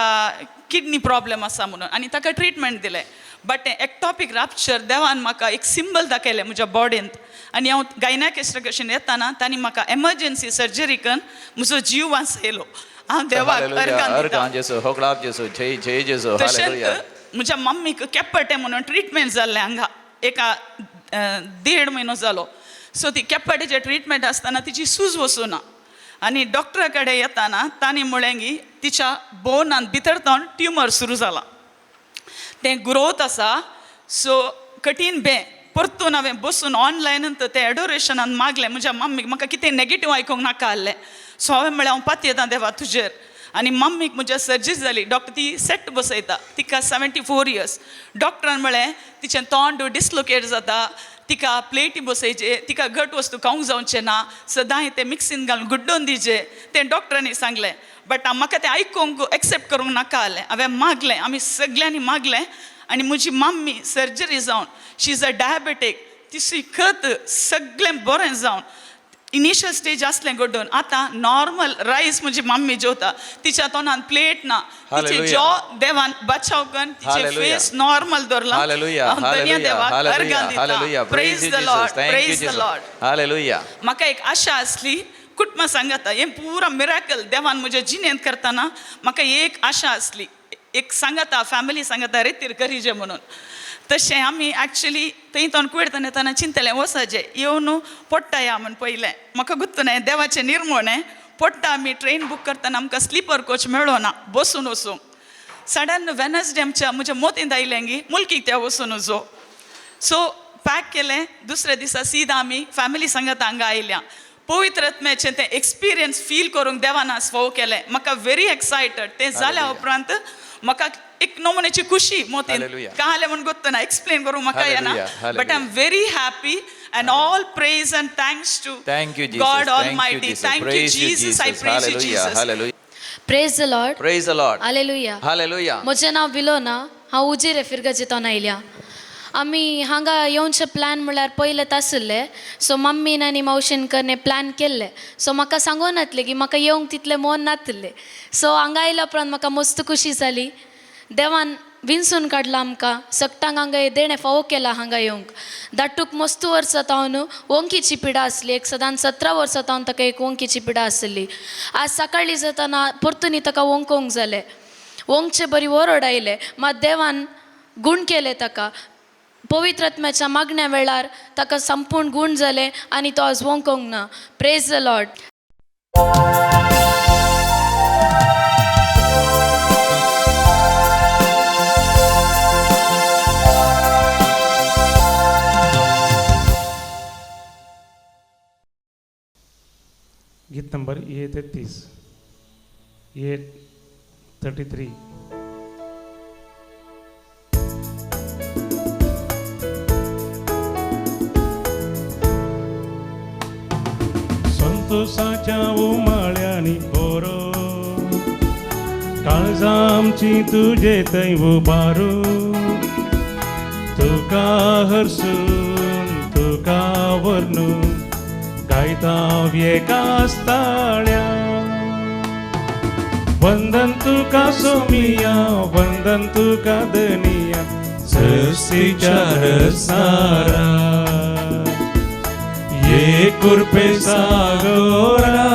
किडनी प्रॉब्लम आसा म्हणून, आनी ताका ट्रिटमेंट दिलें. बट तें एक्टॉपीक रप्चर देवान म्हाका एक सिंबल दाखयलें म्हज्या बॉडींत. आनी हांव गायनाकेस्टा कशेन येताना तांणी म्हाका एमर्जन्सी सर्जरी करून म्हजो जीव वांचयलो. हांव देवाक Hallelujah. अर्गां दिता. अर्गां जेसू. होकलाप जेसू. जय जय जेसू. तशेंच Hallelujah. म्हज्या मम्मीक केप्पटे म्हणून ट्रिटमेंट जाल्लें हांगा एका 1.5 म्हयनो जालो. सो ती केप्पटेचें ट्रिटमेंट आसतना तिची सूज वचूना आनी डॉक्टरा कडेन येताना तांणी म्हळें की तिच्या बोनान भितर तावन ट्युमर सुरू जाला, तें ग्रोथ आसा. सो कठीण बें परतून हांवें बसून ऑनलायन तें एडोरेशनान मागलें म्हज्या मम्मीक, म्हाका कितें नेगेटीव आयकूंक नाका आहलें. सो हांवें म्हळें हांव पातयेतां देवा तुजेर. आनी मम्मीक म्हज्या सर्जरी जाली, डॉक्टर ती सेट बसयता, तिका 74 इयर्स. डॉक्टरान म्हळें तिचें तोंड डिसलोकेट जाता, तिका प्लेटी बसयचे, तिका घट वस्तू खावंक जावचें ना, सदांय तें मिक्सीन घालून गुड्डोवन दिवचें, तें डॉक्टरांनी सांगलें. बट म्हाका तें आयकूंक एक्सेप्ट करूंक नाका आहलें. हांवें मागलें, आमी सगल्यांनी मागलें. आनी म्हजी मम्मी सर्जरी जावन, शी is a diabetic, तिची खत सगळें बरें जावन इनिशियल स्टेज आसलें गड्डून आतां नॉर्मल रायस म्हजी मम्मी जेवता, तिच्या तोंडान प्लेट ना, तिचे Hallelujah. जो देवान बचाव करून तिचे Hallelujah. Face normal दवरलां. Hallelujah. हांव धन्य Hallelujah. देवाक अर्गां Hallelujah. दिता. Hallelujah. Praise praise you the Jesus. Lord, Thank you praise the Jesus. Lord. Hallelujah. म्हाका एक आशा आसली, कुटुंबा सांगता हें पुरा मिराकल देवान म्हज्या जिणेंत करतना म्हाका एक आशा आसली, एक सांगता फॅमिली सांगता रेतीर करीजे म्हणून. तशें आमी एक्चुली थंय तोंड कुवेडतना येताना चिंतलें वचचें येवन पोट्टा या म्हूण. पयलें म्हाका गुत्त न्हय देवाचें निर्मोण पोट्टा. आमी ट्रेन बूक करतना आमकां स्लिपर कोच मेळ्ळो ना बसून वचूंक. सडन वेनसडे आमच्या म्हज्या मोतींत आयलें की मुल्कीक त्या वचून जो. सो पॅक केलें, दुसऱ्या दिसा सीधा आमी फॅमिली सांगत हांगा आयल्या. पवित्र आत्म्याचें तें एक्सपिरियन्स फील करूंक देवान आज फावो केलें. म्हाका व्हेरी एक्सायटेड. तें जाल्या उपरांत म्हाका एक नमुन्याची खुशी मोतीन Hallelujah. कालें म्हूण गोत्त ना, एक्सप्लेन करूंक म्हाका येना. Hallelujah. But I am very happy and all praise and thanks to Thank you, Jesus. God Thank you, almighty. Jesus. Thank you Praise you, Jesus, I Jesus. Praise you Hallelujah. Jesus. Hallelujah. Praise the Lord. Praise the Lord. Hallelujah. Hallelujah. म्हजें नांव विलोना, हांव उजिरे फिरगजेंतल्यान आयल्या. आमी हांगा येवचे प्लॅन म्हणल्यार पयलें आशिल्लें. सो मम्मीन आनी मावशेन करणे प्लॅन केल्ले. सो म्हाका सांगून नातलें की म्हाका येवंक तितलें मन नातिल्लें. सो हांगा आयल्या उपरांत म्हाका मस्त खुशी जाली. देवान विंचून काडला आमकां सगटांक हांगा देणें फावो केलां हांगा येवंक. धाटूक मस्त वर्सां तावन वंकीची पिडा आसली, एक सदांच 17 वर्सां तावन ताका एक वंकीची पिडा आसली. आज सकाळीं जाताना परतून ताका वंकोंक जालें, वंकचे बरी ओरड आयले, मात देवान गूण केले ताका. पवित्र आत्म्याच्या मागण्या वेळार ताका संपूर्ण गूण जालें आनी तो आज वोंकोंक ना. Praise the Lord. गीत नंबर ये 33, ये 33. संतोषाच्या उमाळ्यांनी बोरो काळजां आमची तुजे थंय उबारू, तुका हरसून तुका वर्णून गायता एकाच ताळ्या. वंदन तुका सोमिया, वंदन तुका धनिया, सृष्टीच्या रसारा ये कृपे सागोरा.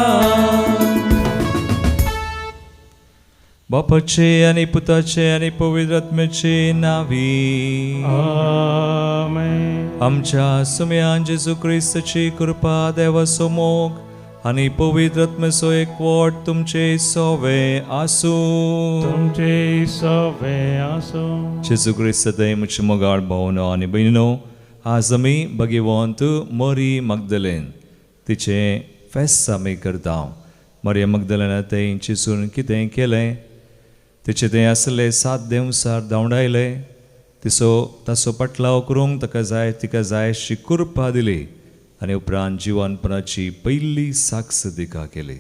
बापाचे आनी पुताचे आनी पवित्र आत्म्याचे नावी. आमेन. आमच्या सुम्यान जेजू क्रिस्ताची कृपा, देवाचो मोग आनी पवित्र आत्म्याचो एकवट तुमचे सोवे आसूं. तुमचे सवे आसूं. जेजू क्रिस्त थंय म्हजे मोगाळ भावनो आनी भयणीनो, आज आमी भगवंत मरी मगदलेन तिचें फेस्त आमी करता. मरिया मगदलेना थंय चिसून कितें केलें, तिचे थंय आसले 7 देंवसार धांवडायले, तिचो ताचो पटलाव करूंक ताका जाय तिका जाय अशी कृपा दिली आनी उपरांत जिवनपणाची पयली साक्ष तिका केली.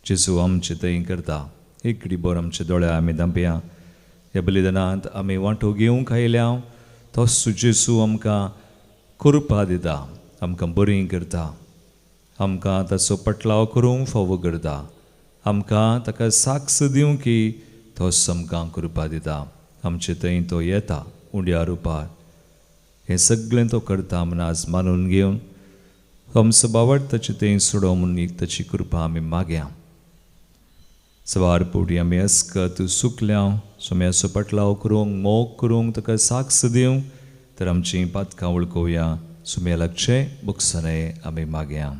जेजू आमचे थंय करता. एक बर आमचे दोळे आमी धांपया. ह्या बलिदानांत आमी वांटो घेवंक आयल्या, तोच जेजू आमकां कृपा दिता, आमकां बरी करता, आमकां ताचो पटलाव करूंक फावो करता, आमकां ताका साक्ष दिवंक की तोच आमकां कृपा दिता. आमचे थंय तो येता उंड्या रुपार. हें सगळें तो करता म्हूण आज मानून घेवन आमचो बावड ताचे थंय सोडो म्हूण एक ताची कृपा आमी मागया. सवार पोटी आमी अस्कत सुकल्या सोम्याचो पटलाव करूंक, मोग करूंक, ताका साक्ष दिवंक तर आमची पातकां वळखोवया. सुम्या लागचें बुकसने आमी मागया.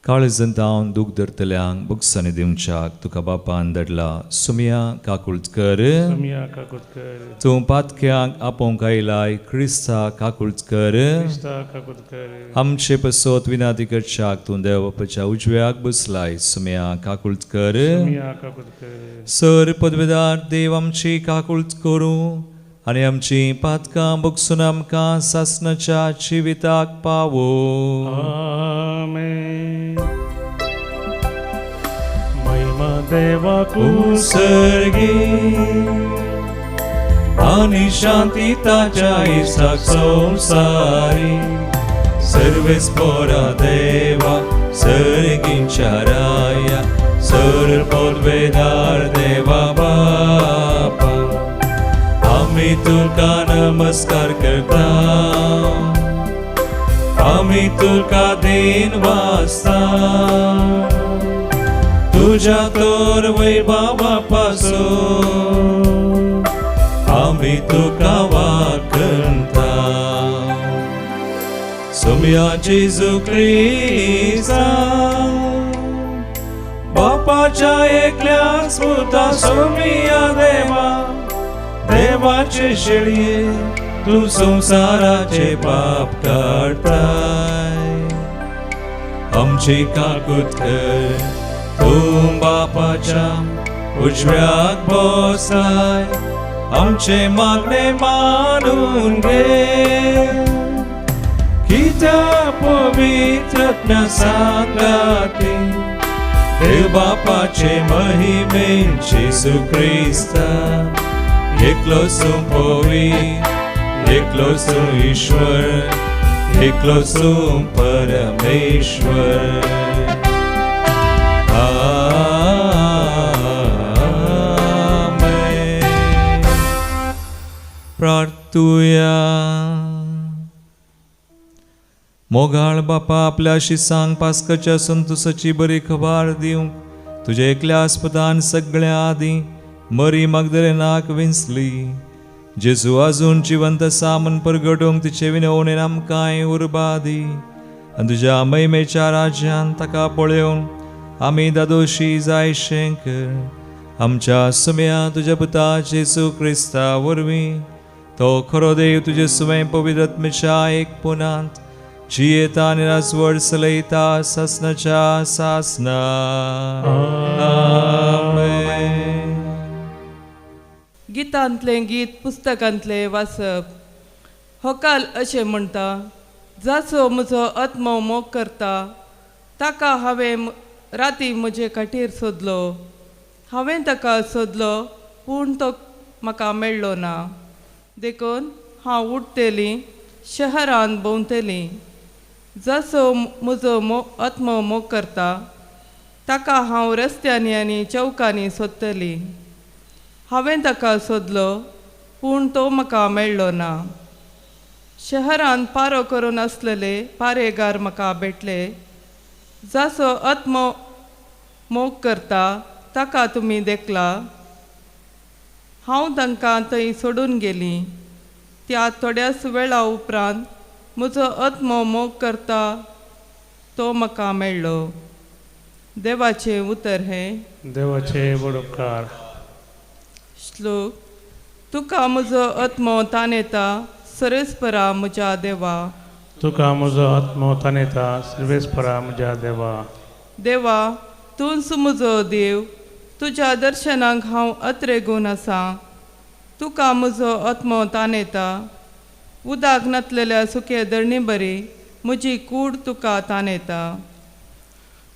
काळजांत दूख धरतल्यांक बुकसांनी दिवच्याक तुका बापान धाडला. सुम्या काकूळत कर. सोमिया काकूत कर. तूं पातक्यांक आपोवंक आयलाय, क्रिस्ता काकूळत कर. क्रिस्ता काकूत कर. आमचे पसत विनाती करच्याक तूं देव बापाच्या उजव्याक बसलाय. सुम्या काकूळत कर. सोमिया काकूत कर. सर पदवेदार देव आमची काकूळत करूं आनी आमची पातकां बगसून आमकां सासणाच्या जिविताक पावो. आमेन. महिमा देवाकू सर्गी आनी शांती ताच्या इसाक संवसारी. सर्वेस पोरा देवा सर्गींच्या राया, सर पदवेदार देवा बापा, आमी तुका नमस्कार करता, आमी तुका then वाचता, तुज्या तर वैभवा पासून आमी तुका वाखणता. सोम्या जेजू क्रिस्ता बापाच्या एकल्याच पुता, सोमिया देवा देवाचे शेळये, तूं संवसाराचे पाप काडताय, आमची काकूत कर. तूं बापाच्या उजव्याक बसलाय, आमचे मागणे मानून घे. कित्या पवित्र आत्म्या सांगाती देव बापाचे महिमेन जेजू क्रिस्ता, एकलो पवित्र, एकलो ईश्वर, एकलो परमेश्वर. आमेन. प्रार्थुया. मोगाळ बापा, आपल्या शिसांक पास्काच्या संतोसाची बरी खबर दिवंक तुज्या एकल्या आस्पदान सगळ्या आदीं मरी मगदलेनाक विंचली. जेजू अजून जिवंत आसा म्हूण परगटूंक तिचे विनवणेन आमकांय उर्बा दी आनी तुज्या महिमेच्या राज्यान ताका पळोवन आमी दादोशी जायशें कर. आमच्या सुम्या तुज्या पुता जेजू क्रिस्ता वरवीं तो खरो देव तुजे सुवें पवित्र आत्म्याच्या एक पुनांत जियेता आनी राजवट चलयता सासनाच्या सासना. आमेन. गितांतलें गीत पुस्तकांतलें वाचप. होकाल अशें म्हणटा, जाचो म्हजो आत्मो मोग करता ताका हांवें राती म्हजे खाटीर सोदलो. हांवें ताका सोदलो पूण तो म्हाका मेळ्ळो ना. देखून हांव उठतली शहरांत भोंवतली. जाचो म्हजो आत्मो मोग करता ताका हांव रस्त्यांनी आनी चौकांनी सोदतली. हांवें ताका सोदलो पूण तो म्हाका मेळ्ळो ना. शहरांत पारो करून आसलेले पारेगार म्हाका भेटले. जाचो आत्मो मोग करता ताका तुमी देखला. हांव तांकां थंय सोडून गेली. त्या थोड्याच वेळा उपरांत म्हजो आत्मो मोग करता तो म्हाका मेळ्ळो. देवाचें उतर हें. देवाचे व्हड उपकार. श्लोक. तुका म्हजो आत्मो तानेता सरेस्परा म्हज्या देवा. तुका म्हजो आत्मो तानेता सर्वेस्परा म्हज्या देवा. देवा तूंच म्हजो देव, तुज्या दर्शनाक हांव अत्रेगून आसा. तुका म्हजो आत्मो तानेता. उदक नातलेल्या सुके धरणी बरी म्हजी कूड तुका तानेता.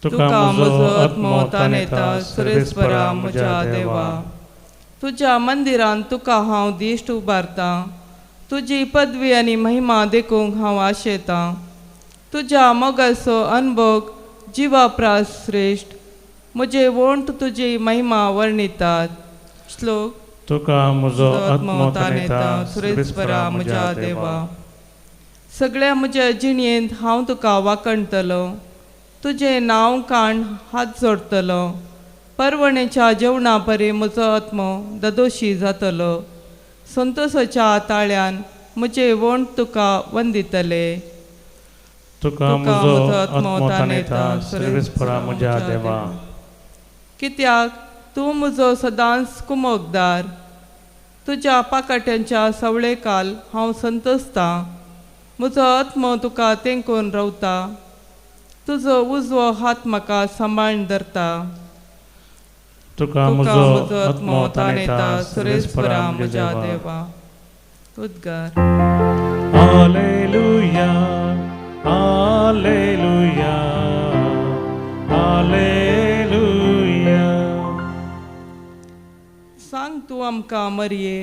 तुका म्हजो आत्मो तानेता सर्वेस्परा म्हज्या देवा. तुज्या मंदिरांत तुका हांव दिश्ट उबारतां. तुजी पदवी आनी महिमा देखूंक हांव आशेतां. तुज्या मोगाचो अनभोग जिवा प्रास श्रेश्ठ. म्हजे वोंठ तुजी महिमा वर्णितात. श्लोक. तुका म्हजो आत्मो तानेता सर्वेस्परा म्हज्या देवा. सगळ्या म्हज्या जिणेंत हांव तुका वाखणतलो. तुजें नांव काण हात जोडटलो. परवणेच्या जेवणा परी म्हजो आत्मो ददोशी जातलो. संतोसाच्या ताळ्यान म्हजे वोंठ तुका वंदितले. तुका म्हजो आत्मो तानेता सर्वेस्परा म्हज्या देवा. कित्याक तूं म्हजो सदांच कुमोकदार. तुज्या पाकाट्यांच्या सवळेकाल हांव संतोसतां. म्हजो आत्मो तुका तेंकून रावता. तुजो उजवो हात म्हाका सांबाळून धरता. तुका म्हजो आत्मो तानेता सर्वेस्परा म्हज्या देवा. उद्गार. Hallelujah hallelujah hallelujah. सांग तूं आमकां मरये,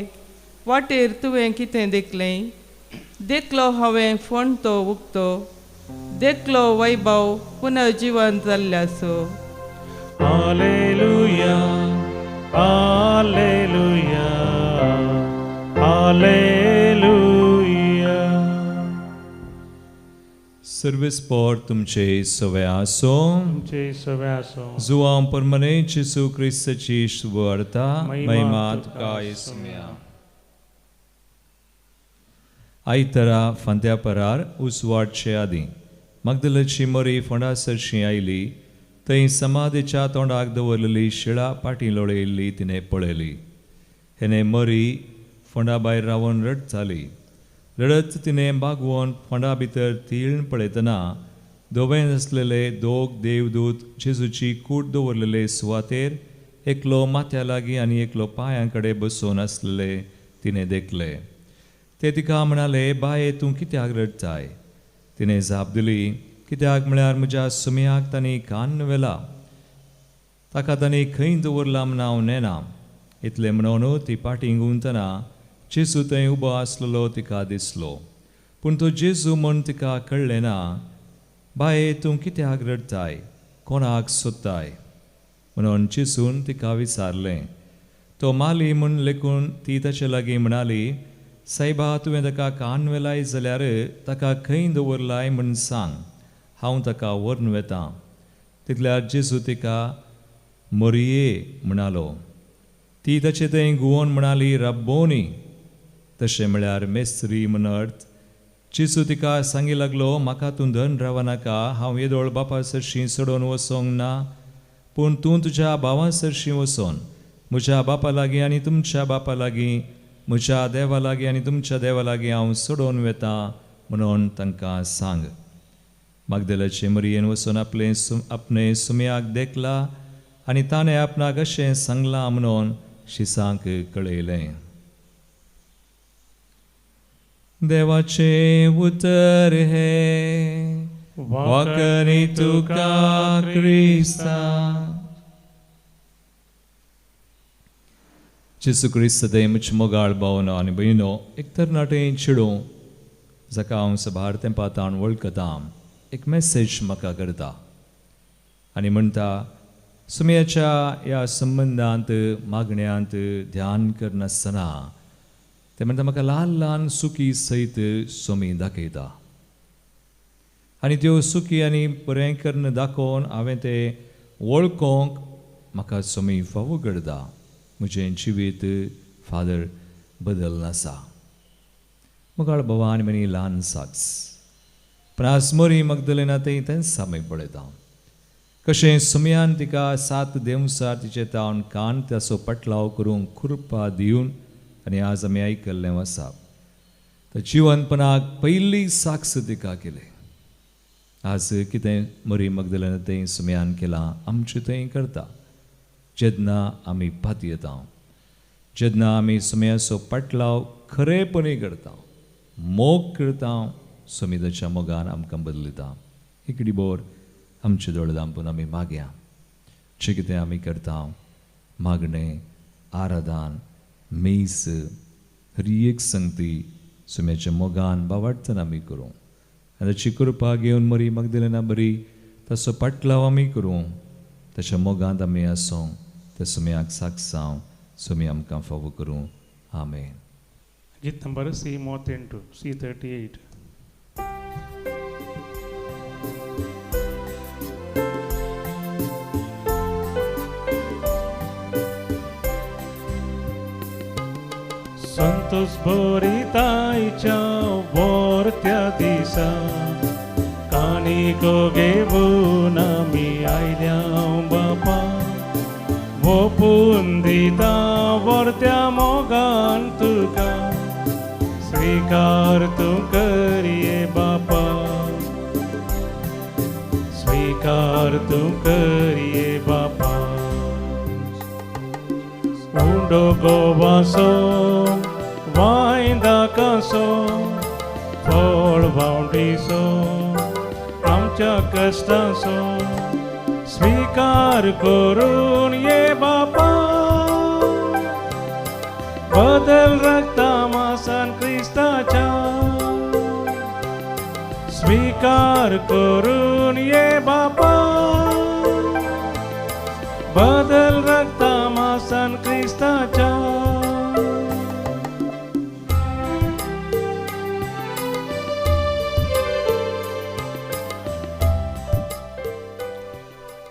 वाटेर तुवें कितें देखलें? देखलो हांवें फोंड तो उक्तो, देखलो वैभव पुनर्जीवन जाल्ल्याचो. Hallelujah hallelujah hallelujah. सर्वीस पोर तुमचे सवे आसो. तुमचे सवे आसो. जुवां परमने जेजू क्रिस्ताची सुवार्ता. महिमा तुका येसुम्या. आयतरा फांत्या परार उजवाडचे आदीं मागदलाची मरी फोंडा सरशी आयली. थंय समाधीच्या तोंडाक दवरलेली शिळा पाटी लोळयल्ली तिणें पळयली. हेणे मरी फोंडा भायर रावन रडटाली. रडत तिणें बागवोन फोंडा भितर तीळ पळयतना धवें आसलेले दोग देवदूत जेजूची कूट दवरलेले सुवातेर एकलो माथ्या लागीं आनी एकलो पांयां कडेन बसून आसलेले तिणें देखले. ते तिका म्हणाले, बाये तूं कित्याक रडटाय? तिणें जाप दिली, कित्याक म्हळ्यार म्हज्या सुमयाक तांणी कान्न व्हेला. ताका तांणी खंय दवरला म्हूण हांव नेना. इतलें म्हणून ती पाटी गुंतना जेजू थंय उबो आसलेलो तिका दिसलो. पूण तो जेजू म्हूण तिका कळ्ळें ना. बाये तूं कित्याक रडटाय? कोणाक सोदताय? म्हणून जेजून तिका विचारलें. तो माली म्हूण लेखून ती ताचे लागीं म्हणाली, सायबा तुवें ताका कान व्हेलाय जाल्यार ताका खंय दवरलाय म्हूण सांग, हांव ताका व्हरून वेतां. तितल्यार जेजू तिका मरये म्हणालो. ती ताचे थंय घुंवोन म्हणाली, रब्बोनी. तशें म्हळ्यार मेस्त्री म्हूण अर्थ. जेजू तिका सांगी लागलो, म्हाका तूं धन रावनाका, हांव येदोळ बापा सरशीं सोडून वचोंक ना, पूण तूं तुज्या भावां सरशीं वचोन म्हज्या बापा लागीं आनी तुमच्या बापा लागीं, म्हज्या देवा लागीं आनी तुमच्या देवा लागीं हांव सोडून वेतां म्हणून तांकां सांग. मागदेलाचे मरियेन वचून आपले आपणे सुमयाक देखला आनी ताणें आपणाक अशें सांगलां म्हणून शिसांक कळयलें. देवाचें उतर हें वाकणी तुका क्रिस्ता. जेजू क्रिस्त सदैव मोगाळ भावनो आनी भयणो, एक तरणाटें चेडूं जाका हांव सभार तेंपा ताण वळखतां, एक मॅसेज म्हाका करता आनी म्हणटा, सुमयाच्या ह्या संबंदांत मागण्यांत ध्यान करनासतना ते म्हणटा म्हाका ल्हान ल्हान सुकी सयत सोमी दाखयता आनी त्यो सुकी आनी बरें करून दाखोवन हांवें ते वळखोंक म्हाका सोमी फावो करता. म्हजें जिवीत फादर बदलनासा. मुखाळ भवान आनी ल्हान साक्स पूण आज मरी मगदलेना तें तेंच आमी पळयता कशें सुमयान तिका 7 देवसार तिचे तावन कान ताचो पटलाव करूंक कृपा दिवन आनी आज आमी आयकल्लें आसा तर जिवनपणाक पयली साक्स तिका केली. आज कितें मरी मगदलेना तें सुमयान केलां आमचें तें करता. जेन्ना आमी पातयेता, जेन्ना आमी सुमयाचो पटलाव खरेपणी करता, मोग करता, सुमिताच्या मोगान आमकां बदलता. इकडी बोर आमचे दोळे धांपून आमी मागया, जें कितें आमी करता मागणें, आराधन, मीस, हर एक संगती सुम्याच्या मोगान बावाडटना आमी करूं आनी ताची कृपा घेवन मरी मगदलेना बरी ताचो पाटलाव आमी करूं, ताच्या मोगांत आमी आसूं, त्या सुम्याक साक्षांव सुमी आमकां फावो करूं. आमेन. गीत नंबर सी 38, सी 38. संतोष भरितायच्या वर्त्या दिसा काणिको घेवन आमी आयल्या बापा, वोपून दिता वर्त्या मोगान तुका, स्वीकार तूं करये बापा, स्वीकार तूं करये बापा. उंडो गोवासो वायदा कासो फळ वावडीसो आमच्या कश्टासो स्वीकार करून ये बापा, बदल रक्ता मासान क्रिस्ताच्या, स्वीकार करून ये बापा, बदल रक्ता मासान क्रिस्ताच्या.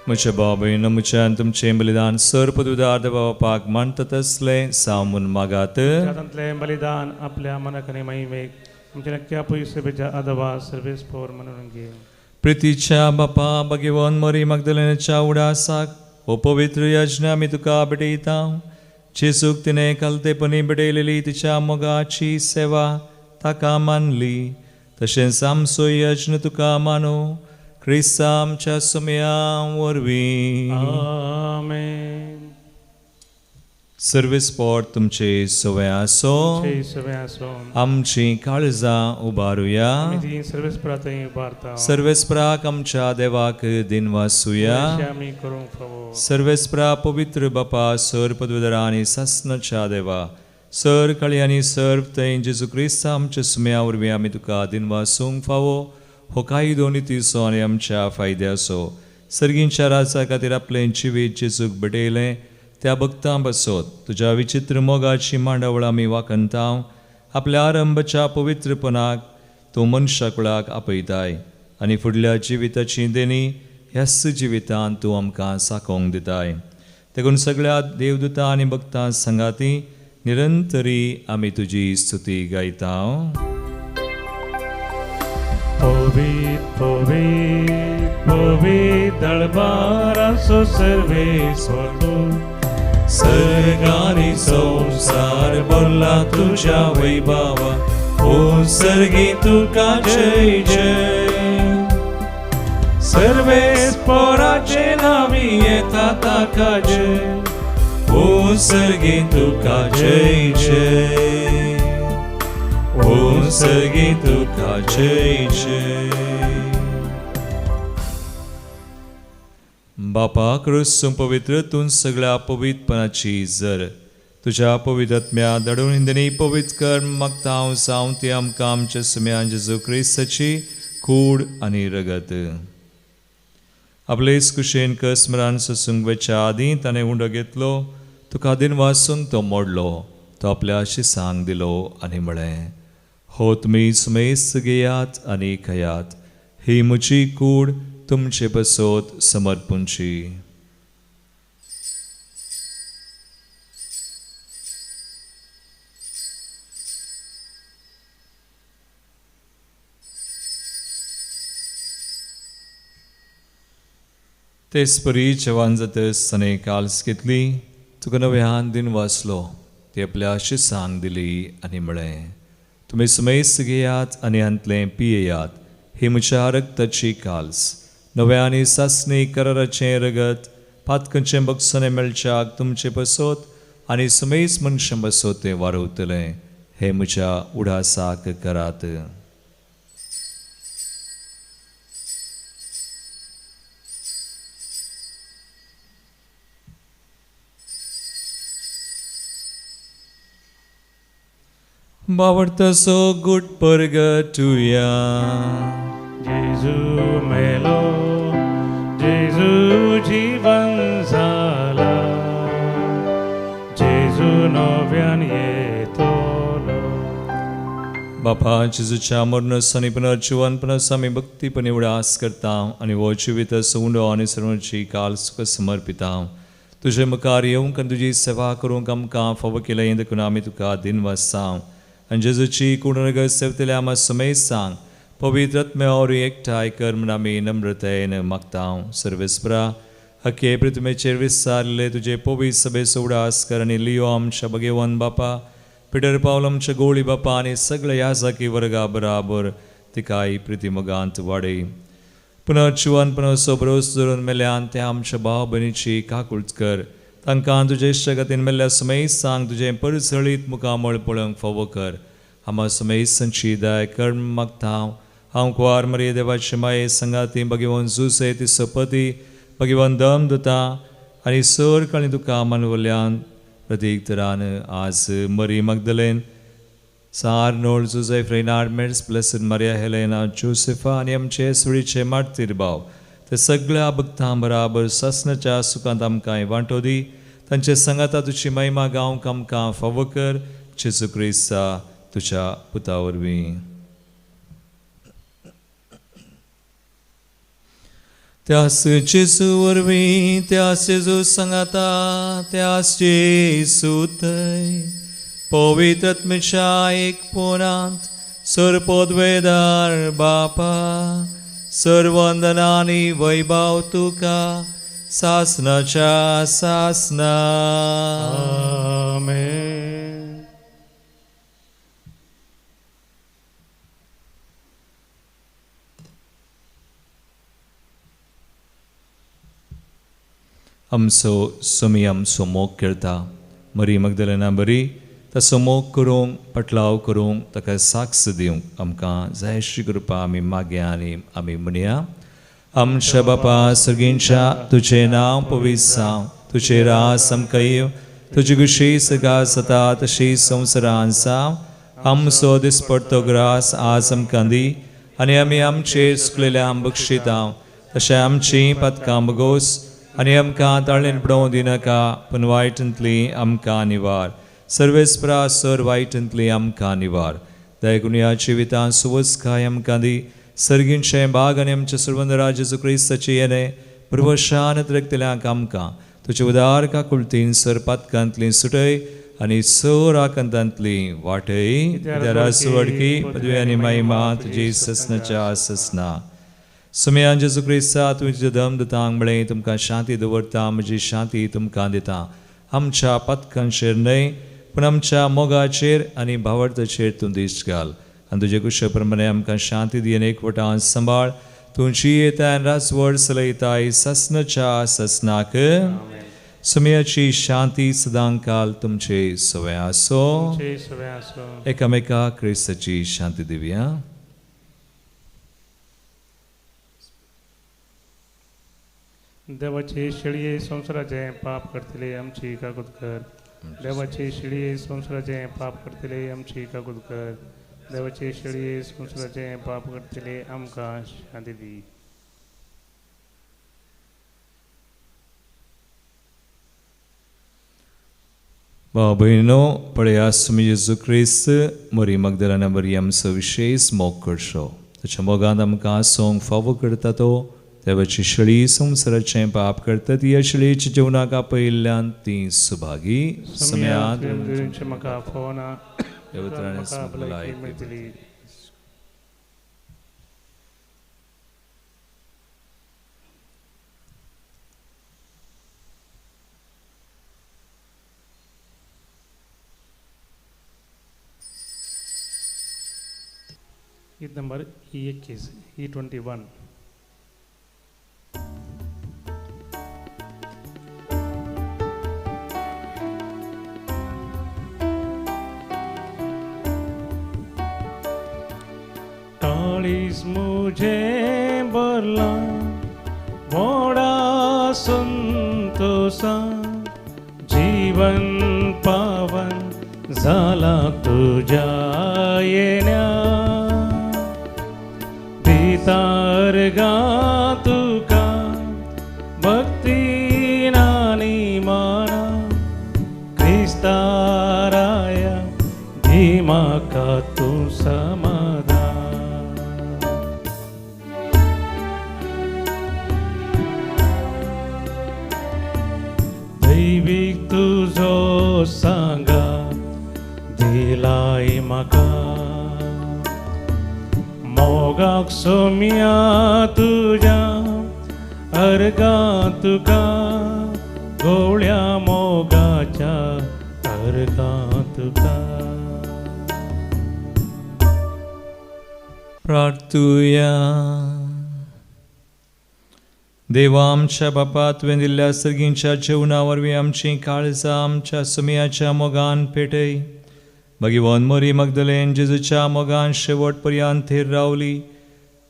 म्हज्या बाबयन म्हज्यान तुमचें बलिदान सर पदुदार देवा बापाक मानता तसलें सामून मागात. तातूंतलें बलिदान आपल्या मनाक आनी महिमेक आमच्या नक्की पयशेच्या आदवा सर्वेस पोर म्हणून घे. प्रितीच्या बापा भगवान मरी मगदलेनाच्या उडासाक हो पवित्र यज्ञ आमी तुका भेटयता. जेजूक तिणें कालतेपणी भेटयलेली तिच्या मोगाची सेवा ताका मानली, तशेंच आमचो यज्ञ तुका मानू क्रिस्ता आमच्या सुमया वरवीं. आमेन. सर्वीस पोट तुमचे सवय आसो, आमची काळजां उबारुया, सर्वेस्पराक आमच्या देवाक दिनवासुया. सर्वेस्परा पवित्र बापा सर पदवीधरा आनी सासनाच्या देवा सर काळी आनी सर्व थंय जेजू क्रिस्ता आमच्या सुम्या वरवीं आमी तुका दिनवासूंक फावो हो कायदो नितीचो आनी आमच्या फायद्याचो. सर्गींच्या राजा खातीर आपलें जिवीत जेजूक भेटयलें त्या भक्तां बसोत तुज्या विचित्र मोगाची मांडावळ आमी वाखणता. आपल्या आरंभच्या पवित्रपणाक तूं मनशाकुळाक आपयताय आनी फुडल्या जिविताची देणी ह्याच जिवितांत तूं आमकां साकोवंक दिताय. देखून सगळ्या देवदूतां आनी भक्तां सांगाती निरंतरी आमी तुजी स्तुती गायता. पवित पवित पवित दळबाराचो सर्वेस्वर तूं, सर्गानी संवसार भरला तुज्या वैभावा, ओ सर्गी तुका जय जय. सर्वेस्पराचे नावी येता ताका जय, ओ सर्गी तुका जय जय, ओ सर्गी तुका जय जय. बापा क्रिस्तू पवित्र तूं सगळ्या पवित्रपणाची जर तुज्या पवित्र आत्म्या धाडून हिंदनी पवित्र कर मागता हांव जावं ती आमकां आमच्या सुम्या जेजू क्रिस्ताची कूड आनी रगत. आपलेच कुशेन कस्मरान सोसूंक वचच्या आदीं ताणें उंडो घेतलो, तुका दिन वासूंक तो मोडलो, तो आपल्या शिसांक दिलो आनी म्हळें, हो तुमी सुमेस्त घेयात आनी खायात, ही म्हजी कूड तुमचे बसोत समर्पूंची. तेच परी जेवण जातच ताणें काल्स घेतली, तुका नव्यान दिन वाचलो, ती आपल्या शिसांक दिली आनी म्हळें, तुमी सुमेस्त घेयात आनी हांतलें पियेयात, ही म्हज्या रक्ताची काल्स, नव्या आनी सासणी कराराचें रगत, पातकचें बक्षणें मेळच्याक तुमचे बसोत आनी सुमेस्त मनशां बसोत तें वारवतलें, हें म्हज्या उडासाक करात. बावडतसो गुट परगटुया. जेजू मेलो, जेजू जीवन जाला, जेजू नव्यान येतलो. बापा जेजूच्या मरणास आनी पुनर्जिवनपणास आमी भक्तीपणी उडास करता आनी हो जिवीत उंडो आनी सर्वांची काल सुख समर्पिता. तुजे मुखार येवंक आनी तुजी सेवा करूंक आमकां फावो केलें देखून आमी तुका दिनवासा. आनी जेजूची कुडनगर सेवतल्या आमा समेत सांग पवित्र आत्म्या वरवीं एकठांय कर म्हूण आमी नम्रतायेन मागता. सर्वेस्परा हके पृथ्वीचेर विस्तारले तुजे पवित्र सभेचो उडास कर आनी लियो आमच्या भगेवन बापा, पिटर पावल आमच्या गोळी बापा आनी सगळ्या याजाकी वर्गा बराबर तिकाय प्रितीमोगांत वाडय. पुनर्जिवनपणाचो भरोस धरून मेल्यान त्या आमच्या भाव भयणीची काकूळट कर, तांकां तुजे इश्टागतीन मेल्ल्या समेत सांग तुजें परजळीत मुखामळ पळोवंक फावो कर. आमा समेत संची दया कर मागता हांव. हांव कुवार मरिये देवाचे माये संगाती भगवान जुसे ती सपती भगवान दम दिता आनी सर काळी तुका मानवल्यान प्रतीक तरान आज मरी मगदलेन सार नोळ जुजे फ्रेनार्ड मेर्स ब्लेसड मारिया हेलेना जोसेफा आनी आमचे सुळीचे मार्तीर भाव ते सगळ्या भक्तां बराबर सासणाच्या सुखांत आमकां वांटो दी. तांचे संगाता तुजी महिमा गावंक आमकां फावो कर, जेजू क्रिस्ता तुज्या पुता वरवीं. त्यास जेजू वरवीं, त्यास जेजू सांगाता, त्यास जेजू थंय पवित्र आत्म्याच्या एकपणांत सर्वपदवेदार बापा, सर्वंदना आनी वैभव तुका सासणाच्या सासणा. आमेन. आमचो समी आमचो मोग करता मरी मगदलेना बरी तसो मोग करूंक पटलाव करूंक ताका साक्ष दिवंक आमकां जायशी कृपा आमी मागया आनी आमी म्हणया. आमच्या बापा सर्गींच्या तुजें नांव पवित्र जावं, तुजें रास आमकां येवं, तुजी खुशी सगळ्या जाता तशी संवसारांत जावं. आमचो दिसपडतो ग्रास आज आमकां दी आनी आमी आमचेर चुकलेल्या बक्षितां तशें आमचीं पातकां बगोस आनी आमकां ताळेन पडोवं दिनाका, पूण वायटांतली आमकां निवार. सर्वेस्परा सर वायटांतली आमकां निवार. दयाकरून ह्या जिवितांत सुवस्काय आमकां दी. सर्गींचें भाग आनी आमच्या सर्वंदरा जेजू क्रिस्ताचें येणें पुर्वशान रक्तल्यांक आमकां तुजे उदार काकुळतीन सर पातकांतली सुटय आनी सर आकांतांतली वाटय रासवडकी पदवी आनी महिमा तुजी ससनाच्या ससना. सुमयान जेजू क्रिस्ता तुवें तुजें दम दितांक म्हळें तुमकां शांती दवरता, म्हजी शांती तुमकां दिता. आमच्या पातकांचेर न्हय पूण आमच्या मोगाचेर आनी भावार्थाचेर तूं दिश्ट घाल आनी तुजे कुशे प्रमाणे आमकां शांती दी आनी एकवटान सांबाळ. तूं जियेता आनी राजवड चलयताय ससनाच्या ससनाक. सुमयाची शांती सदांकाल तुमचे सवय आसो. एकामेका क्रिस्ताची शांती दिवया. देवाचे शेळये संवसाराचें पाप करतले आमची कागूत कर. देवाचे शेळये संवसाराचें पाप करतले आमची कागूत कर. देवाचे शेळये संवसाराचें पाप करतले आमकां शांती दी. भाव भयणीनो, पळया सुमी जेजू क्रिस्त मरी मगदलाना बरी आमचो विशेश मोग करचो. ताच्या मोगान आमकां आसूंक फावो करता तो देवाची शेळी संवसाराचें पाप करता ती ह्या शेळयेच्या जेवणाक आपयिल्ल्यान ती सुभागी. समयात म्हाका फावना भलायकी. गीत नंबर 21 E21. काळीज मुझे भरला व्हडा संतोषा, जीवन पावन झाला तुझ्या येण्या. दितार गा तुका भक्ती नानी माना, क्रिस्ताराया दी म्हाका तूं समाधान. दैवीक तुजो सांगा दिलाय म्हाका, मोगाक सोम्या तुज्या अर्गा तुका, गोळ्या मोगाच्या अर्गा तुका. प्रार्थुया. देवा आमच्या बापा, तुवें दिल्ल्या सर्गींच्या जेवणा वरवीं आमचीं काळजां आमच्या सुमयाच्या मोगान पेटय. भगवान मरी मगदलेन जेजूच्या मोगान शेवट पर्यंत थीर रावली,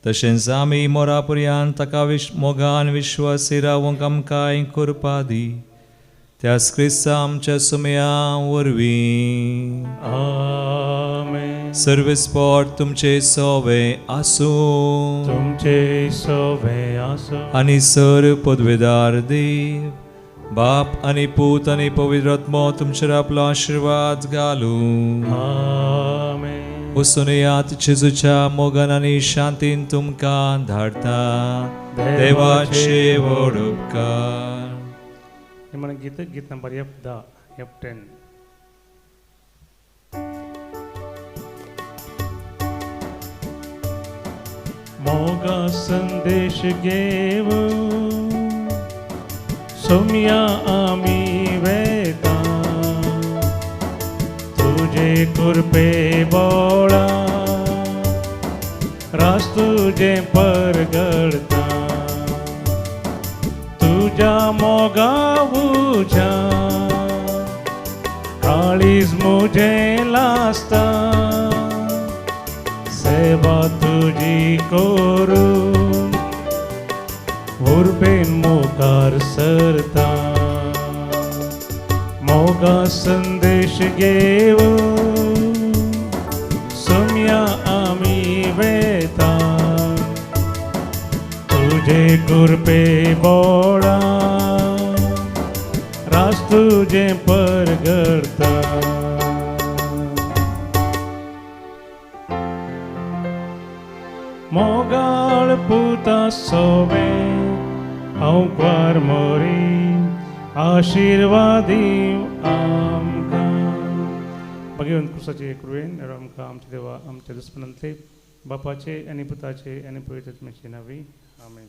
तशेंच आमी मोरा पर्यंत ताका मोगान विश्वासी रावंक आमकां करपा दी. त्याच क्रिस्ता आमच्या सुमया वरवीं. आमेन. सर्वेस्पोर तुमचे सोवे आसूं. तुमचे सोवे आसूं. आनी सर पदवेदार देव बाप आनी पूत आनी पवित्र आत्मो तुमचेर आपलो आशिर्वाद घालूं. आमेन. वचून येयात जेजूच्या मोगान आनी शांतीन तुमकां धाडटा. देवाचे व्हड उपकार. निमणें गीत, गीत नंबर F10 F10. मोगा संदेश घेव सोम्या आमी वेता, तुजे कृपे बोळा रास तुजे परगळता, तुज्या मोगा उज्या काळीज मुझे लासता, सेवा तुजी करूं उर्बेन मुखार सरता. मोगा संदेश घेव सोम्या आमी वेता, तुजे कृपे बोळा रास तुजे परगळता. मोगाळ पुता सोवे हांव क्वार मोरी आशिर्वादी आमकां. भगवंत क्रुसाचे कृपेन आमकां आमच्या देवा आमच्या दुस्मनांतले बापाचे आनी पुताचे आनी पवित्र आत्म्याचे नांवी आमेन.